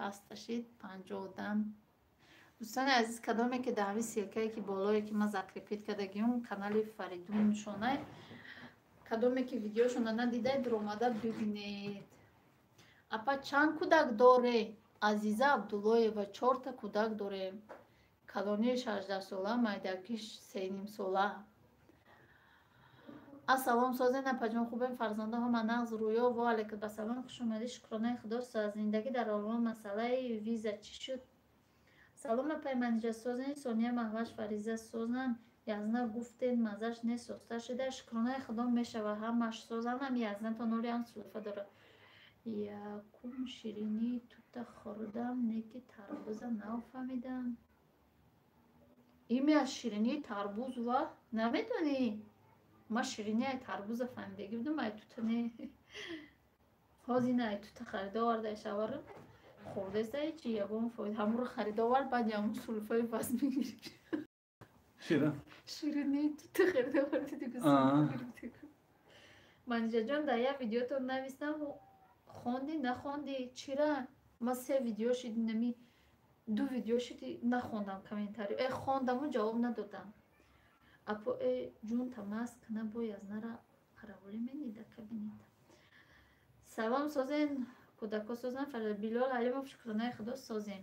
60 шид, 50 одам. Дӯстони азиз, кадоме ки дар ҳамин ссылка е ки болое ки ман закрепить кардагиум, канали Фаридун Шонай, кадоме ки видеошона надидай, дуромада бибинед. Апа, чанд кӯдак доре? Азиза Абдуллоева, чорта кӯдак дорем. Калонии 16-сола, майдакиш 3,5 сола. Ассалом, созен, апаҷон, хубем, фарзандо ҳама нағз? Рӯё, во алайкум басалом, хуш омадӣ, шукронаи худо. Зиндагӣ дар Олмон, масъалаи виза чӣ шуд? Салом, апай Манижа, созен? Сония, Маҳваш, Фариза созан? Язна гуфтен, маззаш нест, созтар шида. Шукронаи худо, мешава, ҳамаш созанам. Язнатон олиам сулфа дорад. Якум ширинии тута хӯрдам, не ки тарбуза нафаҳмидам. Ими аз ширинии тарбуз ва намедонӣ? Ма ширинии ай тарбуза фаҳмидагӣ будам, ай тута не. Ҳозир ина ай тута харида оварда, шаварам хӯрдеста, чи ягон фоида. Ҳамонро харида овард, баъд ҳамон сулфаи вазн мегирифт. Ширинии тута харида оварди. Манижаҷон, дар як видеотон навистам. Хонди, нахонди, чира? Ма се видео шиди, нами ду видео шиди, нахондам комментарио. Э, хондаму ҷавоб надодам. Апо, э, ҷун тамас кана бояз нара қаравулӣ менида кабинета. Салом, созен, кӯдако созан? Билол Алимов, шукронаи Худо, созем.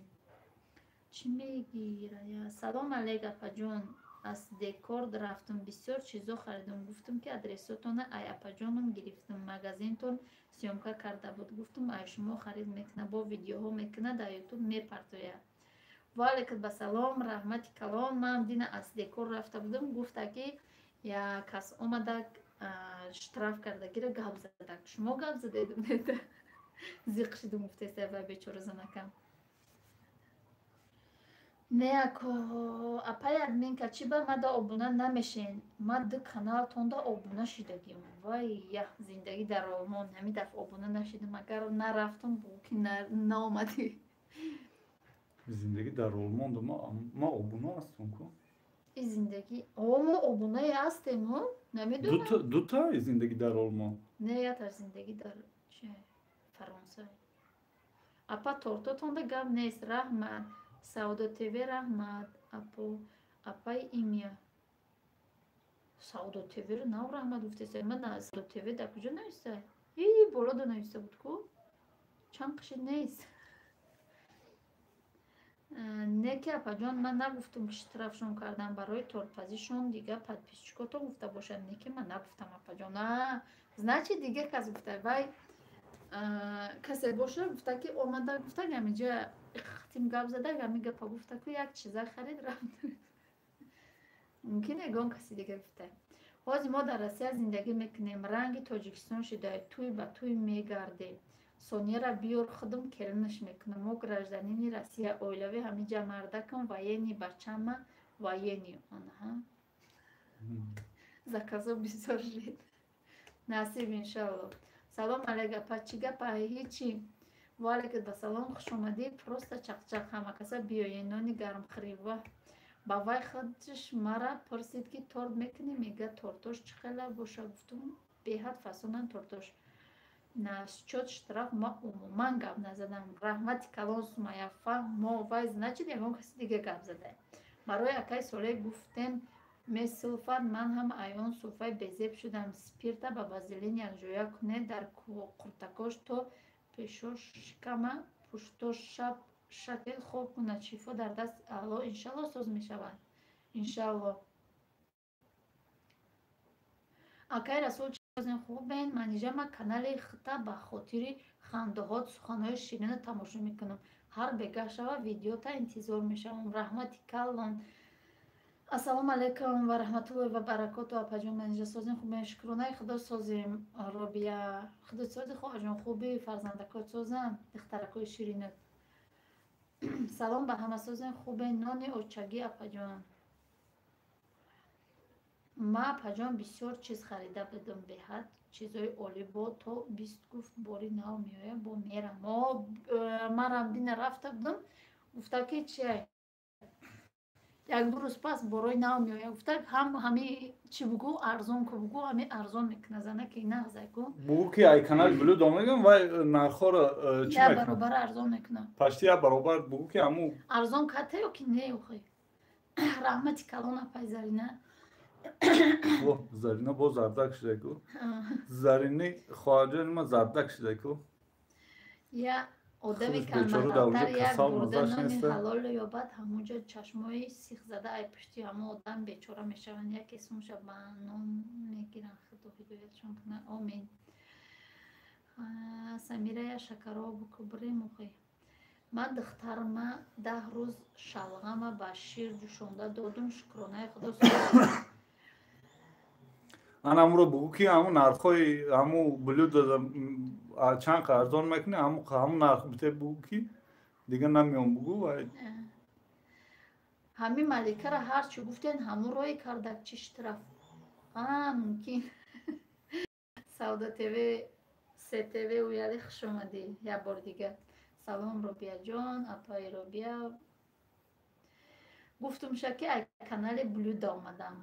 Чӣ мегирая? Салом алейк, апаҷон, аз Декор рафтум, бисёр чизо харидум. Гуфтум, ки адресотона ай апаҷоном гирифтум, магазинтон съёмка карда буд. Гуфтум, ай шумо харид мекуна, бо видеоҳо мекуна, дар Ютуб мепартояд. Ваалейкум басалом, раҳмати калон. Ман дина аз Декор рафта будам, гуфта, ки як кас омада, штраф кардагира гап задак. Шумо гап задед? Зиқ шидум, гуфтеста ва бечора занакам. Не, ако апаи админка, чӣ ба мада обуна намешен? Ма ду каналтонда обуна шидагим. Вай, я зиндагӣ дар Олмон, ҳамин дафъа обуна нашидам. Агар нарафтум, ки наомадӣ. Зиндагӣ дар Олмон, ма обуна ҳастам ку. И зиндагӣ, о, мо обунае ҳастему, намедонам. Дута зиндагӣ дар Олмон. Не, яташ зиндагӣ дар чи, Фаронса. Апа, тортотонда гап нест, раҳмат. Савдо ТВ, раҳмат. Апо, апаи имя Савдо ТВро нав раҳмат гуфтеса. Ма Савдо ТВ дар куҷо нависта? И болода нависта буд ку, чанд қиши нест. Не ки, апаҷон, ман нагуфтум, ки штрафшон кардам барои тортпазишон. Дига подписчикотон гуфта бошад. Не ки, ман нагуфтам, апаҷон. Значит, дига кас гуфта. Вай касе боша, гуфта, ки омада, гуфта, ҳамиҷа хатим гап зада, ҳами гапа гуфта ку, як чиза харид, рафт. Мумкин ягон каси дига гуфта. Ҳозир мо дар Россия зиндагӣ мекунем, ранги Тоҷикистон шуда, тӯй ба тӯй мегардем. Сонияра биёр, худам келинаш мекунам. Мо гражданини Россия, оилавӣ ҳамиҷа, мардакам военный, бачама военный. Онҳа заказо бисёр шид. Насиб, иншалло. Салом алейк, апа, чӣ гапа? Ҳечи. Ваалейкум басалом, хушомадӣ. Просто чақчақ. Ҳама каса биёен, нони гармхӯрӣ. Ба вай худш мара пурсид, ки торт мекунӣ? Мега, тортош чӣ хела боша? Гуфтум, беҳад фасонан тортош. Насчёт штраф ма умуман гап назадам. Раҳмати калон, Сумая, фаҳмо. Вай, значит, ягон каси дига гап зада. Барои акай Соле гуфтем, месулфад, ман ҳам айён суфай безеб шудам. Спирта ба вазелин якҷоя кунед, дар қуртакош то пешош шикама пушто шаб шакел хоб кунад, шифо дар даст Алло, иншалло, соз мешавад, иншалло. Акай Расул, чозен, хубен? Манижа, ма канали хита ба хотири хандаҳот, суханҳои ширина тамошо мекунам. Ҳар бегаҳ шава, видеота интизор мешавам. Раҳмати калон. Ассалому алайкум ва раҳматуллоҳи ва баракоту, апаҷон Манижа, созем, хубем? Шукронаи Худо, созем. Робия, Худо сози, хоҳарҷон, хуби? Фарзандакот созам, духтаракои ширинат? Салом ба ҳама, созем, хубе? Нони очагӣ, апаҷон. Ма, апаҷон, бисёр чиз харида будам, беҳад чизои олӣ. Бо то 20 гуфт, бори нав меояд, бо мерам. О, манам дина рафта будам, гуфта, ки чи, як-ду рӯз пас борои нав меояд. Гуфта, ҳам ҳами чӣ бугӯ, арзон ку бугӯ, ҳами арзон мекуна занаки нағзай ку. Бугӯ, ки ай канали Блюдо мегӯям, вай нархҳоро чӣ як мекунад? Баробар арзон мекуна. Почти як баробар бугӯ, ки ҳаму. Арзон ката ё ки не, охи? Раҳмати калон, апай Зарина. О, Зарина боз зардак шуда ку. Зарини хоҳарҷони ма зардак шуда ку. Я одами Худаш бечора дар онҷо камбағалтар як касал бурда маззаш нони неста. ҳалоло ёбад, ҳамонҷо чашмои сихзада ай пушти ҳамон одам бечора мешаванд. Яке сумша ба ном мегиранд. Худо ҳидоятшон кунад, омин. Самирая, шакаро буку, бирем охи. Ман духтарма 10 рӯз шалғама ба шир ҷӯшонда додум, шукронаи Худо. Ана ҳамуро бугӯ, ки ҳамун нархҳои ҳаму блюдо чанд қа арзон мекунӣ, ҳамун нарх бите, бугӯ, ки дига намеом, бугӯ вай. Ҳамин Маликара ҳарчи гуфтен, ҳамун рои кардак, чи штраф? А, мумкин. Савдо ТВ, СТВ уяли, хушомадӣ як бор дига. Салом, Робияҷон, апаи Робия. Гуфтумша, ки ай канали Блюда омадам.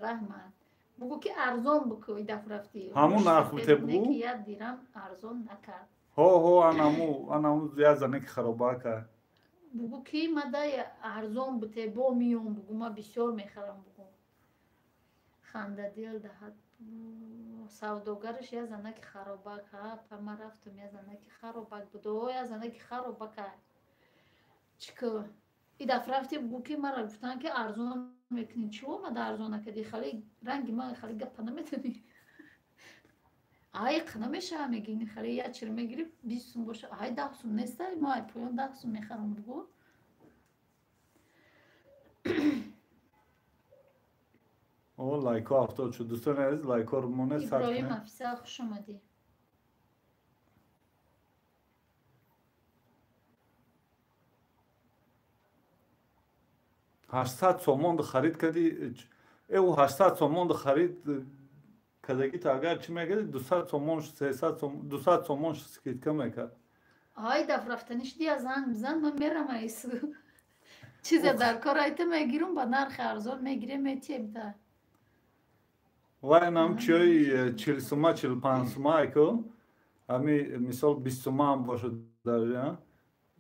Раҳмат. Бугӯ, ки арзон буку, и дафъ рафтӣ. Ҳамун нарх бите, Не бугӯ. ки як дирам арзон накард. Ҳо ҳо, анаму анаму як занаки харобака. Бугу ки мадай арзон буте, бо миём, бугу ма бисёр мехарам, бугу. Хандадил даҳад. Савдогараш я занаки харобак. Ҳа, па ма рафтум, я занаки харобак буд. О, я занаки харобака. Чӣ и дафъ рафти, бугу ки мара гуфтанд ки арзон мекунӣ. Чӣ омада арзон накардӣ? Хали ранги ман хали гапа наметонӣ. Ай қана мешава мегини, хали як чир мегири 20 сум боша, ай 10 сум нестай, мо ай поён 10 сум мехарам, бугу. О, лайко 70 шуд. Дӯстони азиз, лайкоро монед, сар Иброҳим кунед. Афиса, хуш омадӣ. 800 сомон харид кардӣ, ӯ 800 сомон харид кардагита, агар чӣ мекардӣ, 200 сомон, 300 сомон, 200 сомон скидка мекард. Ай дафъ рафтаниш дия занг бизан, ман мерам айсу. Чизе дар кор айта мегирум, ба нархи арзон мегирем, метием та. Вай нам чиёи 40 сума, 45 сума айко, ҳами мисол 20 сума ҳам бошад дар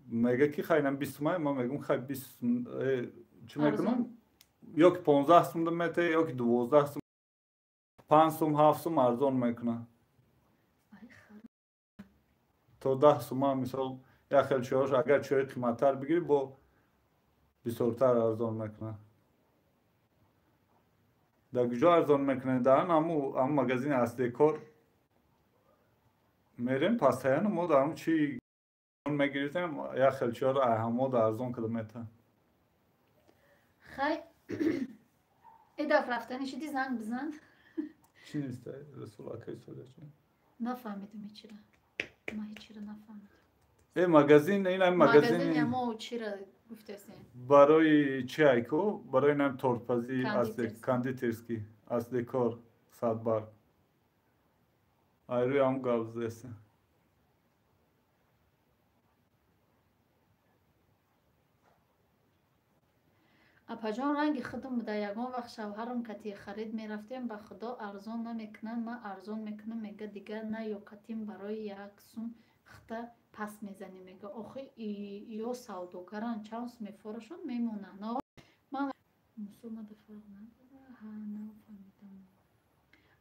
мега ки хай нам 20 сума, ман мегум хай 20 чӣ мекунам, ё ки 15 сум мете, ё ки 12 сум, 5 сум, 7 сум арзон мекунад. То 10 сума мисол як хел чиёш, агар чиёи қиматтар бигирӣ, бо бисёртар арзон мекунад. Дар куҷо арзон мекунед? Дар ҳаму магазини Асдекор мерем, постоянно мо дар ҳаму чи мегирифтем, як хел чиёро ҳамо да арзон карда метавон. Хай, э дафъ рафтани шиди занг бизан. Чӣ нест, Расул акай солячи? Нафаҳмидам ҳечира. Ма ҳечира нафаҳмидам. Э магазин, ин ҳами магазин Магазин мо чира гуфтесем? Барои чи айко? Барои нам тортпазӣ, кондитерский, Асдекор, Садбарг. Айрӯи ҳам гап задесем. Апаҷон, ранги худам буда, ягон вақт шавҳарам кати харид мерафтем, ба худо арзон намекунанд, ман арзон мекунам, мега, дигар на ёкатим, барои як сум хита пас мезанем, мега, охи ё савдогаранд, чанд сум мефорашон мемонанд. Ман мусулмада фарқ надора, ҳа, нафаҳмидам.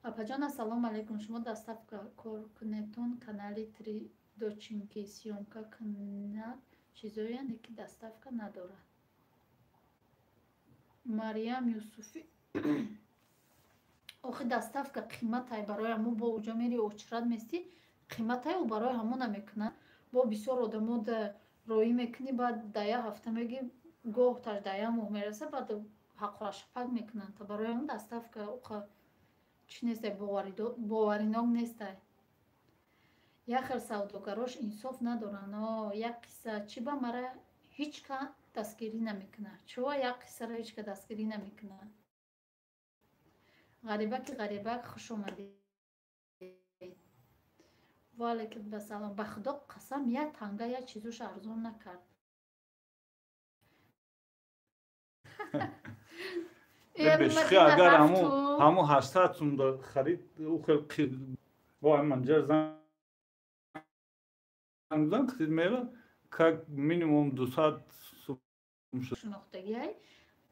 Апаҷон, ассалому алайкум, шумо доставка кор кунетон, канали Три дочинки съёмка кунад, чизояне ки доставка надорад. Мариям Юсуфи, охи доставка қиматай, барои ҳамо бо уҷо мери очрат местӣ, қиматай, ӯ барои ҳамо намекунад. Бо бисёр одамо да роӣ мекунӣ, баъд да як ҳафта меги, гоҳ таш да як моҳ мераса, баъд ҳаққурашапак мекунанд. Та барои ҳамо доставка уқа чӣ нестай, боваринок нестай. Як хел савдогарош инсоф надоранд. О, як қисса чӣ ба мара ҳеҷ ка дастгирӣ намекунад? Чӯва як қиссаро ҳеҷ ка дастгирӣ намекунад? Ғарибаки ғарибак, хуш омадед. Ва алайкум ассалом. Ба худо қасам, як танга як чизуш арзон накард. Бешухӣ, агар ҳаму 800 сум харид, ӯ хел бо манҷар занг зан хит мера, как минимум 200 сум шуд. Шинохтагиай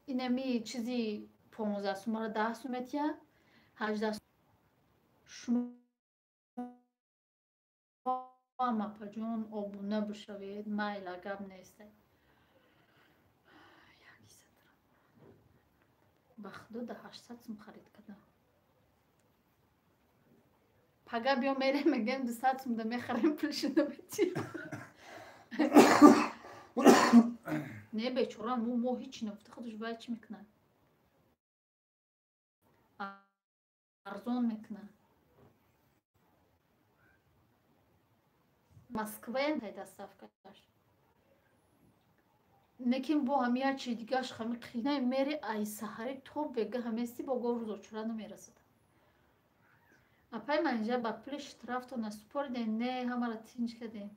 инами чизи 15 сумаро 10 сум метия, 18 шумо апаҷон обуна бишавед, майла, гап нестай. Ба худо да 800 сум харид кардам. Пага биё мерем, мегӯем 200 сум да мехарем, пулшо наметиҳем. Не, бечора, мо ҳеҷ нагуфта, худаш бояд чӣ мекунад? Арзон мекунад. Москваям тай доставкаш. Лекин бо ҳами як чи дигаш ҳами қинаи мери ай саҳари то бега ҳамести, бо гов рӯзочура намерасад. Апай манҷа ба пули штрафтона супоридем, не, ҳамаро тинҷ кардем.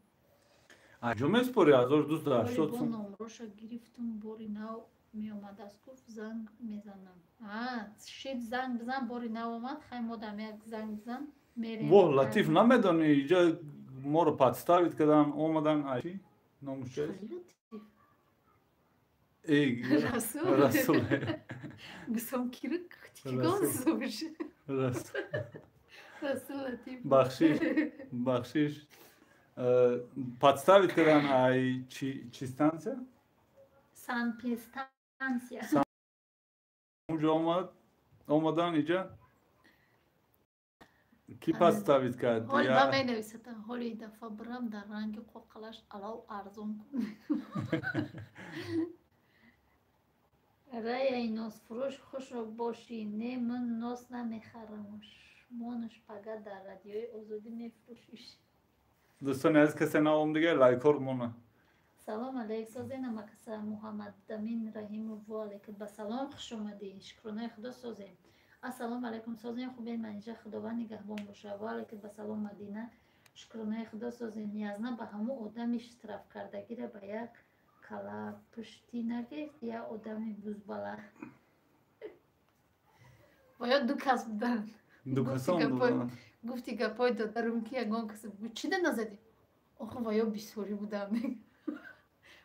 Аҷо месупори 1280 бо сум. Номроша гирифтум, бори нав меомадааст, гуфт занг мезанам. А, шид занг бизан, бори нав омад, хай модам як занг бизан, мерем. Воҳ, Латиф, намедонӣ, иҷа моро подставить кардан, омадан чи номуш чист? Расул. Расул. Гусом кирик кигон зуш. Расул. Расул Латиф. Бахшиш, бахшиш. Подставить кардан ай чи станция? Санпинстанция. Унҷо омад, омадан иҷа ки подставить кард? Ҳоли ба менависатам, ҳоли дафъа бирам дар ранги қоқалаш алав арзон кун. Раяи носфурӯш хушро бошӣ, не ман нос намехарамш. Монуш пага дар радиои Озодӣ мефурӯшиш. Дӯстони азиз, касе наом дига лайкор мона. Салом алейк, созена макаса Муҳаммадамин Раҳимов, ва алейкум ба салом, хуш омадӣ. Шукронаи Худо созем. Ассалому алайкум, созем хубен манижа, Худованд нигаҳбон боша. Ва алейкум ба салом Мадина, шукронаи Худо созем. Ниязна ба ҳамон одами штраф кардагира ба як кала пуштӣ нагирифт, як одами бузбала. Бояд ду кас буданд. Ду касон буданд. Гуфти гапҳои додарум ки ягон кас чӣ да назадӣ? Охо ваё бисёрӣ буданд.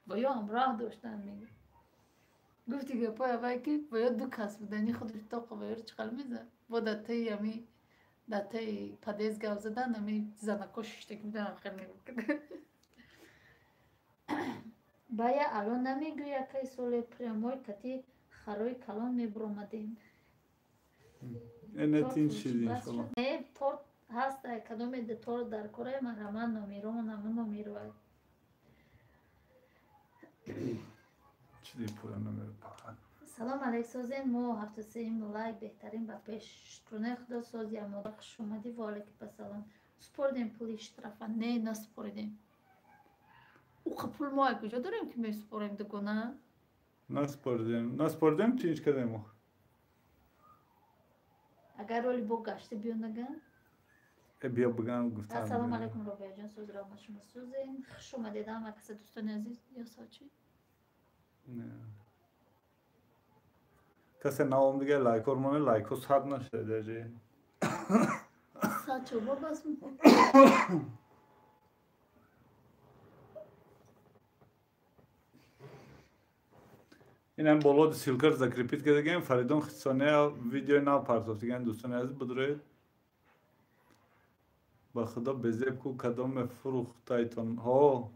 Ваё ҳамроҳ доштанд мега. Гуфти гапҳои аввал ки ваё ду кас буданд, ин худаш тоқа ваёро чӣ қадр мезад? Бо дар таи ами дар таи подъезд гап задан, ами занако шиштагӣ буданд, хел мегуфт. Бая ало намегӯя кай соли прямой кати харои калон мебуромадем. Эне тин шид иншалло. Не, торт ҳаст, кадоме торт дар кораи ман раман номеромон ҳамон номеро. Чӣ пула номеро пахан. Салом алейк, созем мо 73 лайк беҳтарин ба пеш. Шукронаи Худо сози амода, хуш омадӣ, ва алейкум ассалом. Супоридем пули штрафа? Не, насупоридем. Уқа пул мо куҷо дорем ки месупорем дугона? Насупоридем. Насупоридем тинч кардем ох. Агар роли бо гашта биё наган? Биё биган гуфтам. Ассалому алайкум Робияҷон, соз раҳмат шумо созем. Хуш омадед ҳама каса дӯстони азиз. Ё сочи? Не. Касе наом дига лайкор моне, лайко сад нашуда даже. Сачо бабас. Инам боло ссылка закрепить кардагем, Фаридун Хисония видеои нав партофтиген дӯстони азиз, бидроед. Ба худо безеб ку кадоме фурӯхтайтон. Ҳо.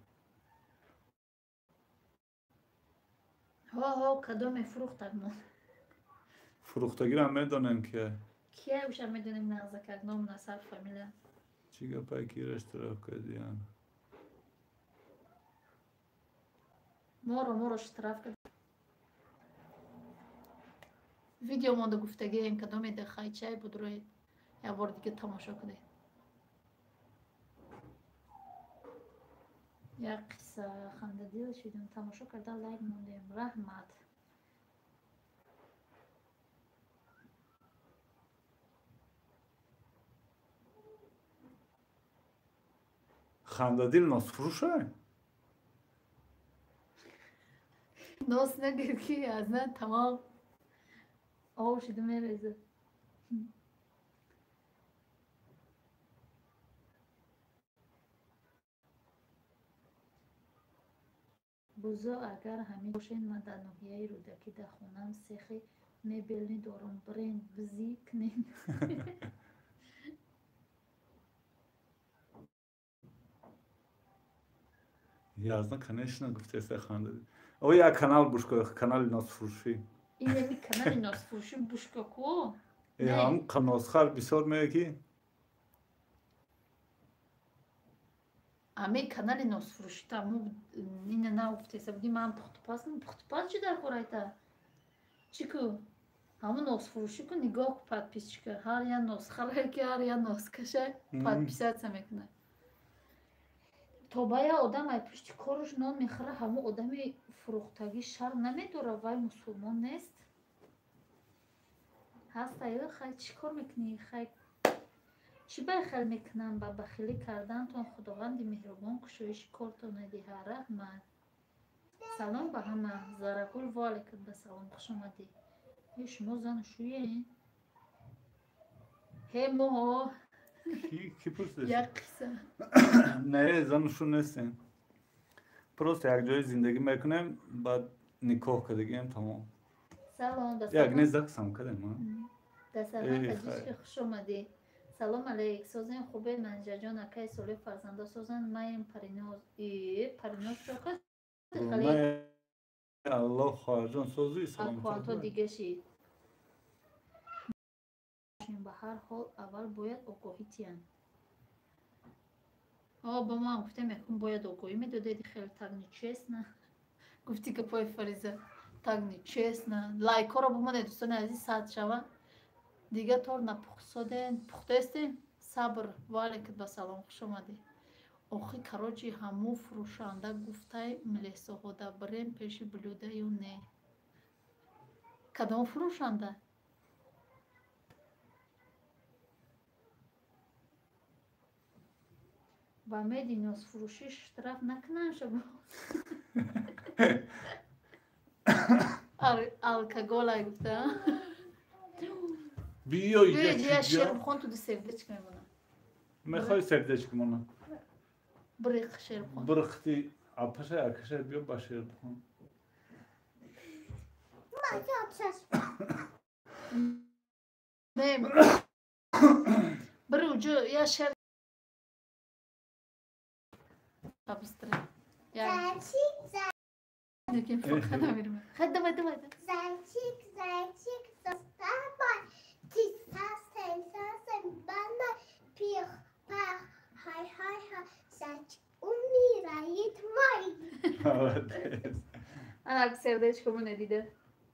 Ҳо, ҳо, кадоме фурӯхтагмон. Фурӯхтагиро медонем ки. Кия уша медонем нағзакак, ном, насаб, фамилия. Чӣ гапае ки штраф кардиян? Моро штраф кард. Видео монда гуфтагием кадоме да хайчай будроед. Як бор дига тамошо кунед. Як қисса хандадил шудем, тамошо карда лайк мондем. Раҳмат. Хандадил носфурӯшай? Нос нагир ки аз на тамом об шуда мерезад. Бузо агар ҳамин бошед, ман дар ноҳияи Рӯдакӣ дар хонаам сехи мебелнӣ дорам. Бренд бизӣ кунем. Язна, конечно, гуфтеса хандадил. О, як канал бушко, канали носфурӯшӣ. Инами канали носфурӯшӣ бушко ку? Ҳам носхар бисёр мея ки? Ами канали носфурӯшӣ та мо ина нагуфтеса будим, ман пухтупаз, пухтупаз чӣ дар кор айта? Чӣ ку? Ҳамон носфурӯшӣ ку, нигоҳ ку подписчика. Ҳар як носхарае ки ҳар як носкаша подписаться мекунад. То ба як одам ай пушти кораш нон мехӯра, ҳамон одами фурӯхтагӣ шарм намедорад, вай мусулмон нест. Ҳаст аю, хай чӣ кор мекунӣ? Хай чӣ байхел мекунам? Ба бахилӣ кардантон Худованди меҳрубон кушоиши кортон надиҳад. Раҳмат. Салом ба ҳама. Зарагул, ва алайкум ассалом, хуш омадӣ. Э, шумо зану шӯед? Ҳе моҳо. Ки пурсидаш? Як қисса. Не, зану шу нестем. Просто як ҷои зиндагӣ мекунем, баъд никоҳ кардагием, тамом. Салом. Як не загсам кардем. Дастархон таҷички, хуш омадӣ. Салом алейк, созен, хубе, Манижаҷон, акаи соли фарзандо созан, маем Париноз. Париноз чока? Аллоҳ, хоҳарҷон, созӣ? Аккаунтҳо дига шид. Ба ҳар ҳол аввал бояд огоҳӣ тиянд. О, ба ман гуфтем, якум бояд огоҳӣ медодед, хеле так нечестно. Гуфти гапои Фариза, так нечестно. Лайкҳоро бумонед, дӯстони азиз, сад шава. Дига тор напухсоден, пухтаестем? Сабр, ваалейкум ба салом, хуш омадӣ. Охи, короче, ҳаму фурӯшанда гуфтай милесоҳода бирем пеши блюда ё не? Кадом фурӯшанда? Ба меди носфурӯшӣ штраф накунанд шабо. Алкоголай гуфта. Биё. Я шер бихон, ту сердечко мемонам. Мехоҳи сердечко монам? Бриқ шер бихон. Брихти апаша акаша, биё ба шер бихон. Не, бри уҷо я шер быстрее. Зайчик, зайчик. Давай, давай. Зайчик, зайчик, доставай. Ты сасен, сасен, банай, пих, пах, хай, хай, хай. Зайчик умирает мой. Молодец. Ана сердечко му дида.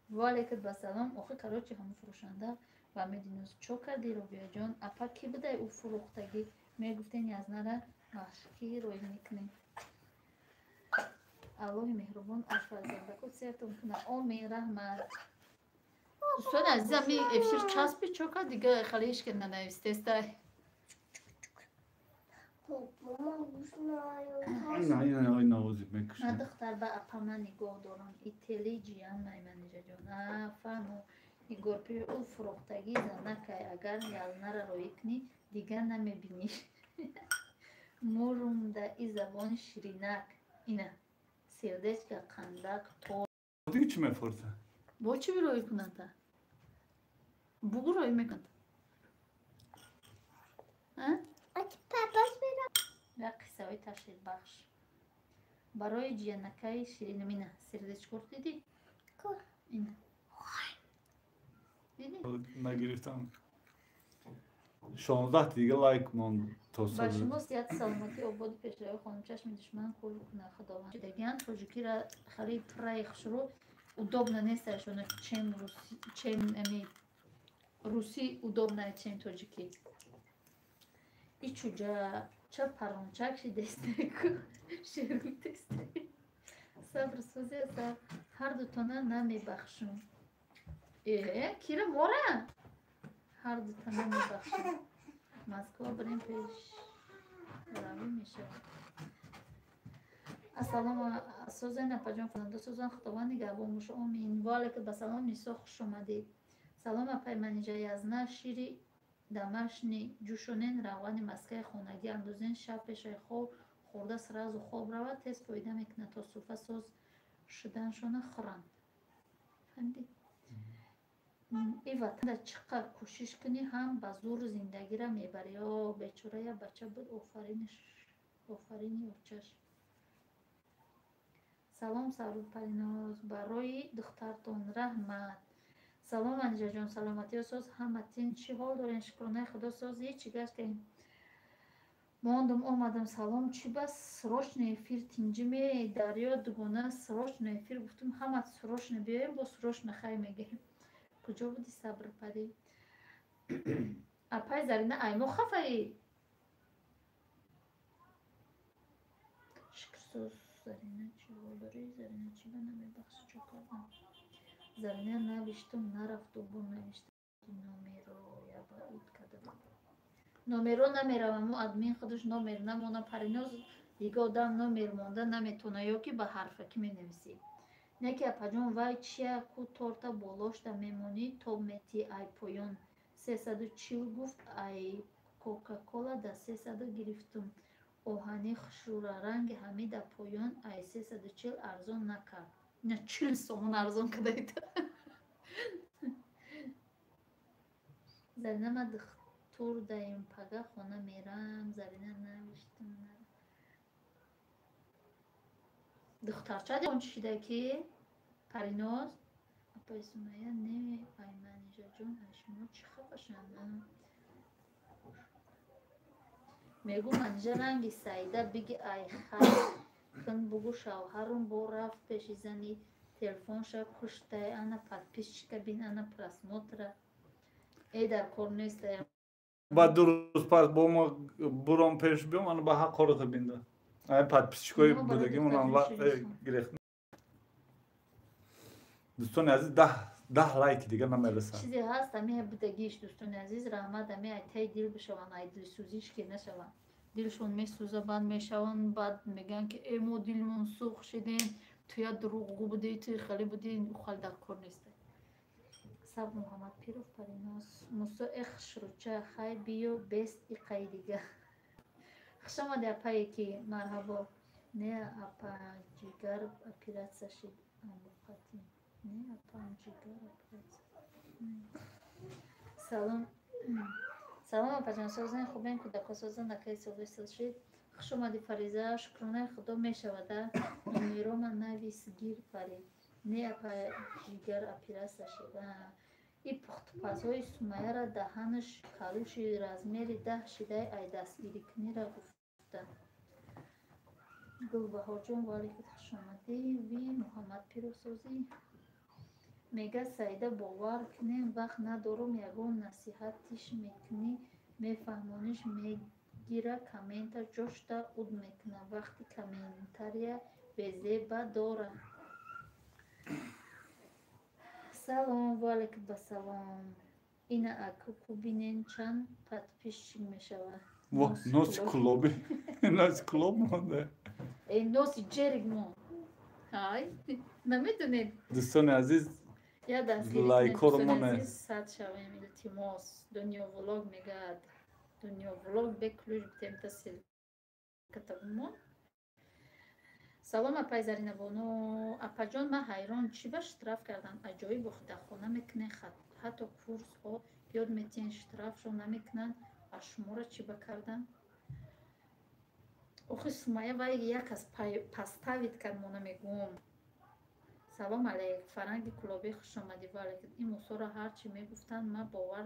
Валейкум ба салом. Охи, короче, ҳамун фурӯшанда ва мединоз чо карди, Робияҷон? Апа, ки будай ӯ фурӯхтагӣ? Мегуфтен язнара машки рӯй мекунем. Аллоҳи меҳрубон аз фарзандако сертон куна. Омин, раҳмат. Дӯстони азизам, ми эфир часпи чо кард, дига хеле ҳеч ки нанавистестай. Ман духтар ба апама нигоҳ дорам. Ители ҷиян май, Манижаҷон. Фаҳмо, нигорпи ӯ фурӯхтагӣ занакай, агар язнара роӣ кунӣ, дигар намебинӣ. Мурумда и забони ширинак. Ина сердечко, қандак, то. Дига чӣ мефурса? Бо чӣ роӣ кунанда? Бугу роӣ мекунад. Як қиссаҳои ташрифбахш барои ҷиянакаи ширинамина сердечкор дидӣ? Ина. Дидӣ? Нагирифтам. 16 дига лайк монд то. Ба шумо сиҳату саломатӣ, ободу пешравӣ, хонум, чашми душман кӯр кунад Худованд. Дагиан тоҷикира хеле пурраи хушрӯ удобно нест ашона, чем руси, чем ами русӣ удобно, чем тоҷикӣ. Ичуҷа ча парончак шидестеку шерутесте. Сабр сӯзе сабр, ҳар дутона намебахшум. Э, кира мора? Ҳар дута намебахшум. Москва бирем, пеш равӣ мешавад. Ассалому созен, апаҷон, фарзандо созан, Худованд нигаҳбон боша. Омин. Ваалайкум ба салом, Нисо, хуш омадед. Салом, апай Манижа, язна шири домашний ҷӯшонен, равғани маскаи хонагӣ андозен, шаб пешаи хоб хӯрда сразу хоб равад, тез фоида мекунад, то суфа соз шуданшона хӯранд. Фаҳмидӣ? И ватанда чӣ қадр кӯшиш кунӣ ҳам ба зур зиндагира мебарӣ. О, бечора, як бача буд, офарини очаш. Салом, Сару Париноз, барои духтартон раҳмат. Салом, Манижаҷон, саломатиё соз, ҳама тин, чӣ ҳол дорен? Шукронаи Худо, соз, ҳечи гаштем. Мондум, омадам. Салом, чӣ бас срочно эфир тинҷиме дарё дугона, срочно эфир гуфтум, ҳама срочно биёем, бо срочно хай мегӯем. Куҷо буди, Сабрпарӣ? Апай Зарина, аймо хафаӣ? Шукрсоз, Зарина, чӣ ҳол дорӣ? Зарина, чӣ ба намебахшӣ, чо кардам? Зарина, навиштум, нарафту, бо навишта номеро яба ид кардам. Номеро намеравам, мо админ худаш номер намона, Париноз, дига одам номер монда наметона ё ки ба ҳарфакӣ менависӣ. Не ки апаҷон, вай чия ку торта болошта мемонӣ, то мети ай поён 340 гуфт ай. Кока-кола да 300 гирифтум. Оҳани хушрура ранги ҳами да поён ай 340 арзон накард. На 40 сомон арзон кадаита. Зарина ма духтур даем пага хона мерам. Зарина навиштам. Духтарча он чида ки Париноз апай Сумая не ай Манижаҷон ай шумо чӣ хафашанд? Мегӯ Манижа ранги Саида биги ай хай кун бугу шавҳарум бо рафт пеши зани телефонша куштай ана подписчика бин ана просмотра э дар кор нестай. Баъд ду рӯз пас бо мо буром пеш биём ана ба ҳақ кората бинда. Ай подписчикои будагимонам гирехт. Дӯстони азиз 10 лайки дига намерасад. Чизе ҳаст ами будагиш дӯстони азиз раҳмат ами ай таи дил бишаванд ай дилсӯзиш ки нашаванд. Дилшон месӯза баъд мешаванд баъд мегӯянд ки э мо дилмон сӯх шидем туя дурӯғгӯ будӣ туи хеле будӣ хал дар кор нестай. Саб Муҳаммад Пиров Париноз Мусо эх шруча хай биё бест иқай дига. Хуш омадӣ апае ки марҳабо. Не апа ҷигар оператсия шид амбуқати. Не апам ҷигар оператсия. Салом. Салом апаҷон созен хубен кӯдако созен акаи соғи шид. Хуш омадӣ Фариза шукронаи худо мешавада. Номерома навис гир Фарид. Не апа ҷигар оператсия шид. И пухтупазҳои Сумаяра даҳанаш калуши размери 10 шидаи ай дастгирикунира гуфта. Гулбаҳорҷон ваалайкум хуш омадӣ. Ви Муҳаммад Пиров созӣ. Мега Саида бовар кунем вақт надорум ягон насиҳатиш мекунӣ мефаҳмониш мегира коммента ҷошта уд мекуна вақти комментария безеба дора. Салом ваалайкум басалом. Ина аку кубинен чанд подписчик мешавад. Носи кулоби. Носи кулоб монда. Э носи ҷерик мон. Ҳай намедонед. Дӯстони азиз я дастгирӣ лайкҳоро монед. Сад шавем илтимос. Дунё влог мегӯяд. Дунё влог бе ключ битемта ссылката бимон. Салом апай Заринабону. Апаҷон ман ҳайрон чӣ ба штраф кардан? Аҷоиб худахона мекунед ҳатто курсҳо ёд метиҳен штрафшон намекунанд. А шуморо чӣ ба кардан? Охи Сумая вай як аз поставит кард мо намегӯм. Салом алейк Фаранги Кулобӣ хуш омадӣ ваалайкум. Ин Мусоро ҳар чӣ мегуфтанд ман бовар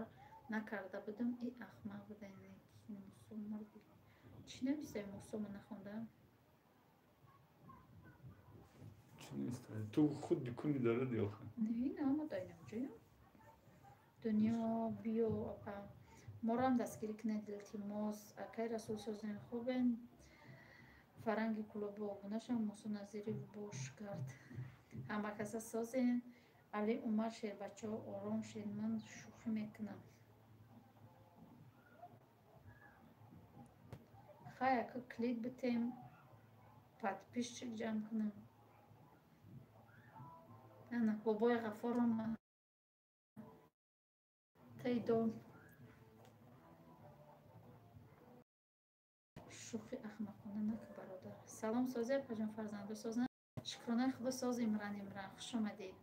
накарда будам. И ахмақ буда Мусо мурди. Чӣ навистай Мусо ман нахондам? Чӣ нестай? Ту худ дикуни доради охи. Не, наомада инамҷоям. Дунё биё апа. Морам дастгирӣ кунед илтимос. Акай Расул созен хубен. Фаранги Кулобӣ обуна шав Мусо Назиров бош кард. Ҳама каса созен. Али Умар шербачаҳо ором шед ман шӯхӣ мекунам. Хай ака клик битем подписчик ҷамъ кунам. Ана бобои Ғаффор омад. Таи дом. Шӯхи ахмақона накун бародар. Салом сози апаҷон фарзандо созан. Шукронаи худо соз Имран Имран хуш омадед.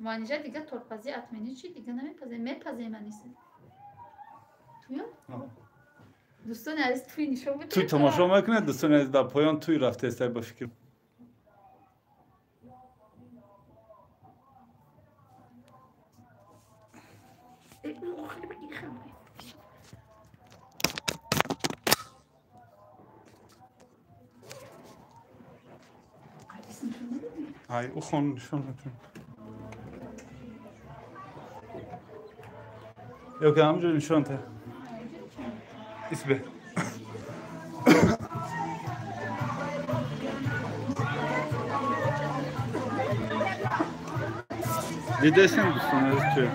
Манижа дига тортпазӣ атмени чи дига намепазем мепазем аниса. Туё? Дӯстони азиз туй нишон бидед. Туй тамошо мекунед дӯстони азиз дар поён туй рафтаестай ба фикр. Ай, ухон нишон метавонем. Ё ки ҳамҷо нишон та. Исбе. Дидесен дӯстони азиз туя.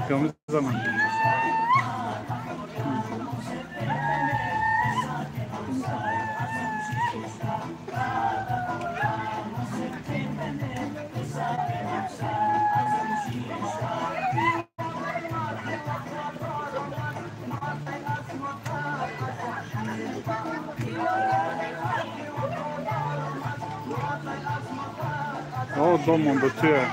маҳкам мезанам. О, дом монда туя.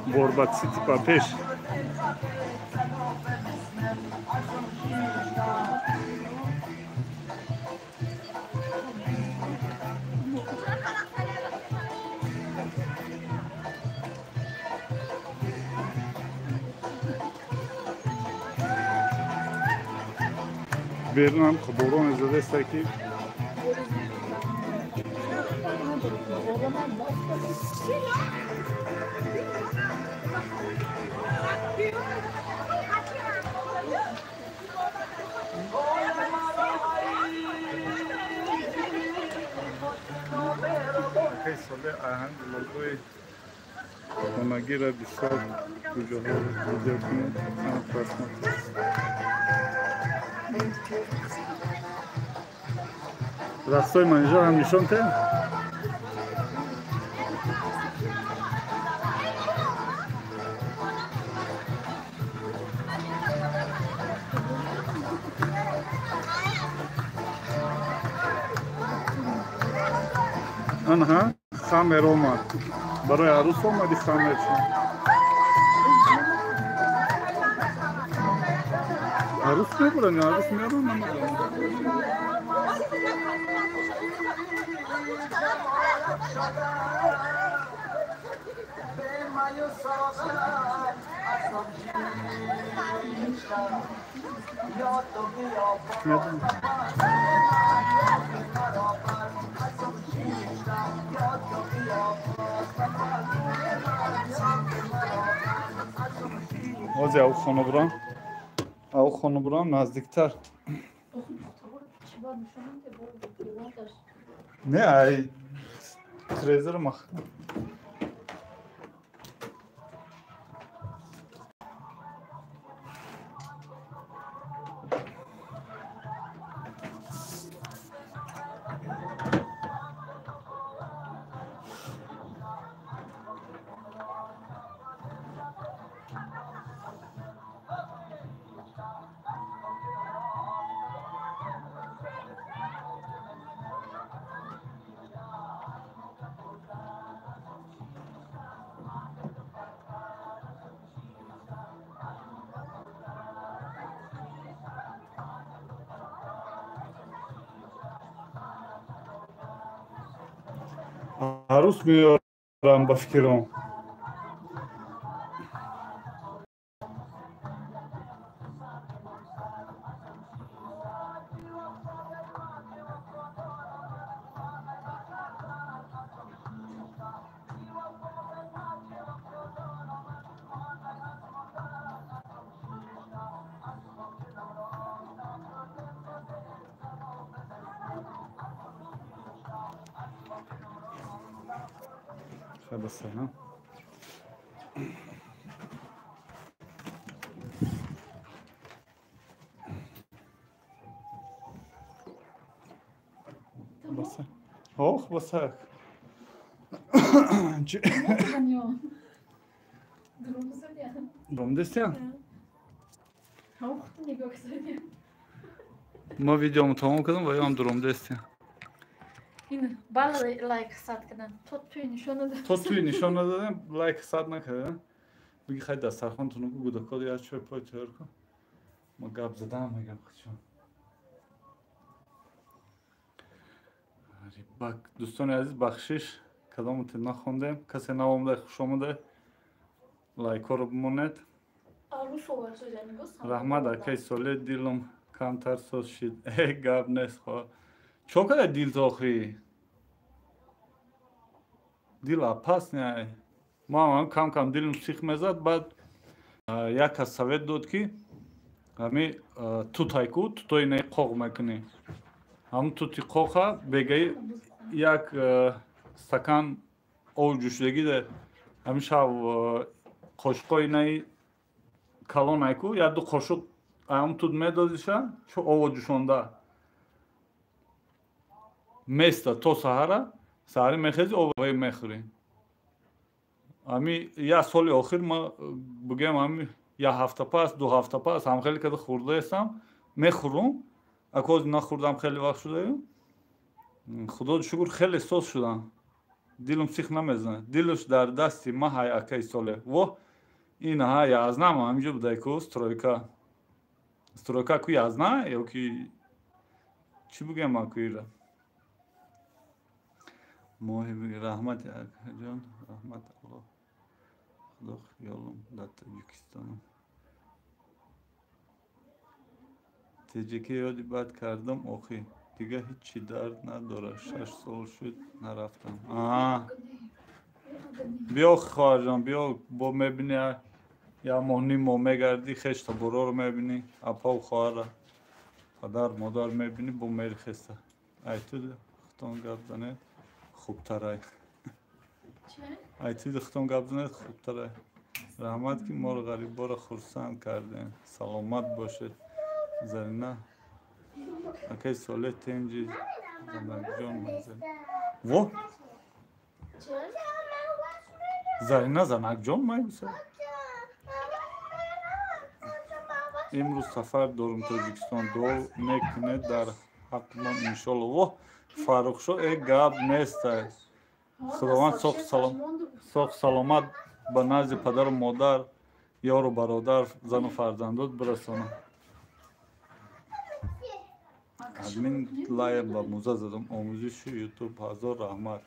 Борбат Сити па пеш. Берунам борон задаста ки акай соле аҳанг логои хонагиро бисёр куҷоҳо видео кунед, просмотр. Рақсҳои манижа ҳам нишон тем? Анҳа, хамер омад. Барои арӯс омади хамер шуд. Арӯс мебуранд ё арӯс меоранд, намедонам. Ҳозир ав хона бурам. Ав хона бурам наздиктар. Не, ай трезор мах. Арӯс меорам ба фикром. Басана. Баса. Ох, басак. Дромдестян? Ма видеомо тамом кардам ва ёам дромдестян. Бала лайк сад кардам. То туи нишон надодем. То туи нишон надодем, лайк сад накардам. Биги хай дастархонтон гу гудакод я чой пой тайёр кун. Ма гап задам, мегам хачон. Бак дӯстони азиз, бахшиш кадомате нахондем, касе наомада хуш омада. Лайкҳоро бимонед. Раҳмат акай Соле, дилам камтар соз шид. Э, гап нест хо. Чо када дил охи? Дил апас не. Ман кам-кам дилам сих мезад, баъд як кас совет дод ки ҳами тутайку, тутои не қоқ мекунӣ. Ҳам тути қоқа бегаи як стакан об ҷӯшидагӣ да ҳамин шав қошуқҳои наи калон айку як ду қошуқ ам тут медозиша чу ово ҷӯшонда места то саҳара саҳарӣ мехези об мехӯрӣ. Ами як соли охир ма бигӯям ами як ҳафта пас ду ҳафта пас ҳам хеле када хӯрдаестам мехӯрум акоз нахӯрдам хеле вақт шудаю худо шукр хеле соз шудам дилум сих намезанад дилуш дар дасти ма ҳай акаи соле во инаҳа язнам ҳаминҷо будай ку стройка стройка ку язна ё ки чӣ бигӯям аку ира моҳи раҳмат акаҷон раҳмат аллоҳ худо хиёлум дар Тоҷикистонам теҷаке ёди бад кардам охи дига ҳичи дард надорад 6 сол шуд нарафтам. Биё хоҳарҷон биё бо мебинӣ як моҳ ним моҳ мегардӣ хешта бороро мебинӣ апаву хоҳара падар модар мебинӣ бо мери хеста ай ту хутон гап занед хубтарай ай ту хутон гап занед хубтарай. Раҳмат ки моро ғарибборо хурсанд кардем саломат бошед. Зарина акаи Солеҳ тенҷи занакҷон во Зарина занакҷон майбуса. Имрӯз сафар дорум Тоҷикистон дуо мекунед дар ҳаққмон иншолло. Во Фаррухшо э гап нестай худованд соғ саломат ба назди падару модар ёру бародар зану фарзандот бирасонад. Админ лая ба муза задам омӯзиши ютуб ҳазор раҳмат.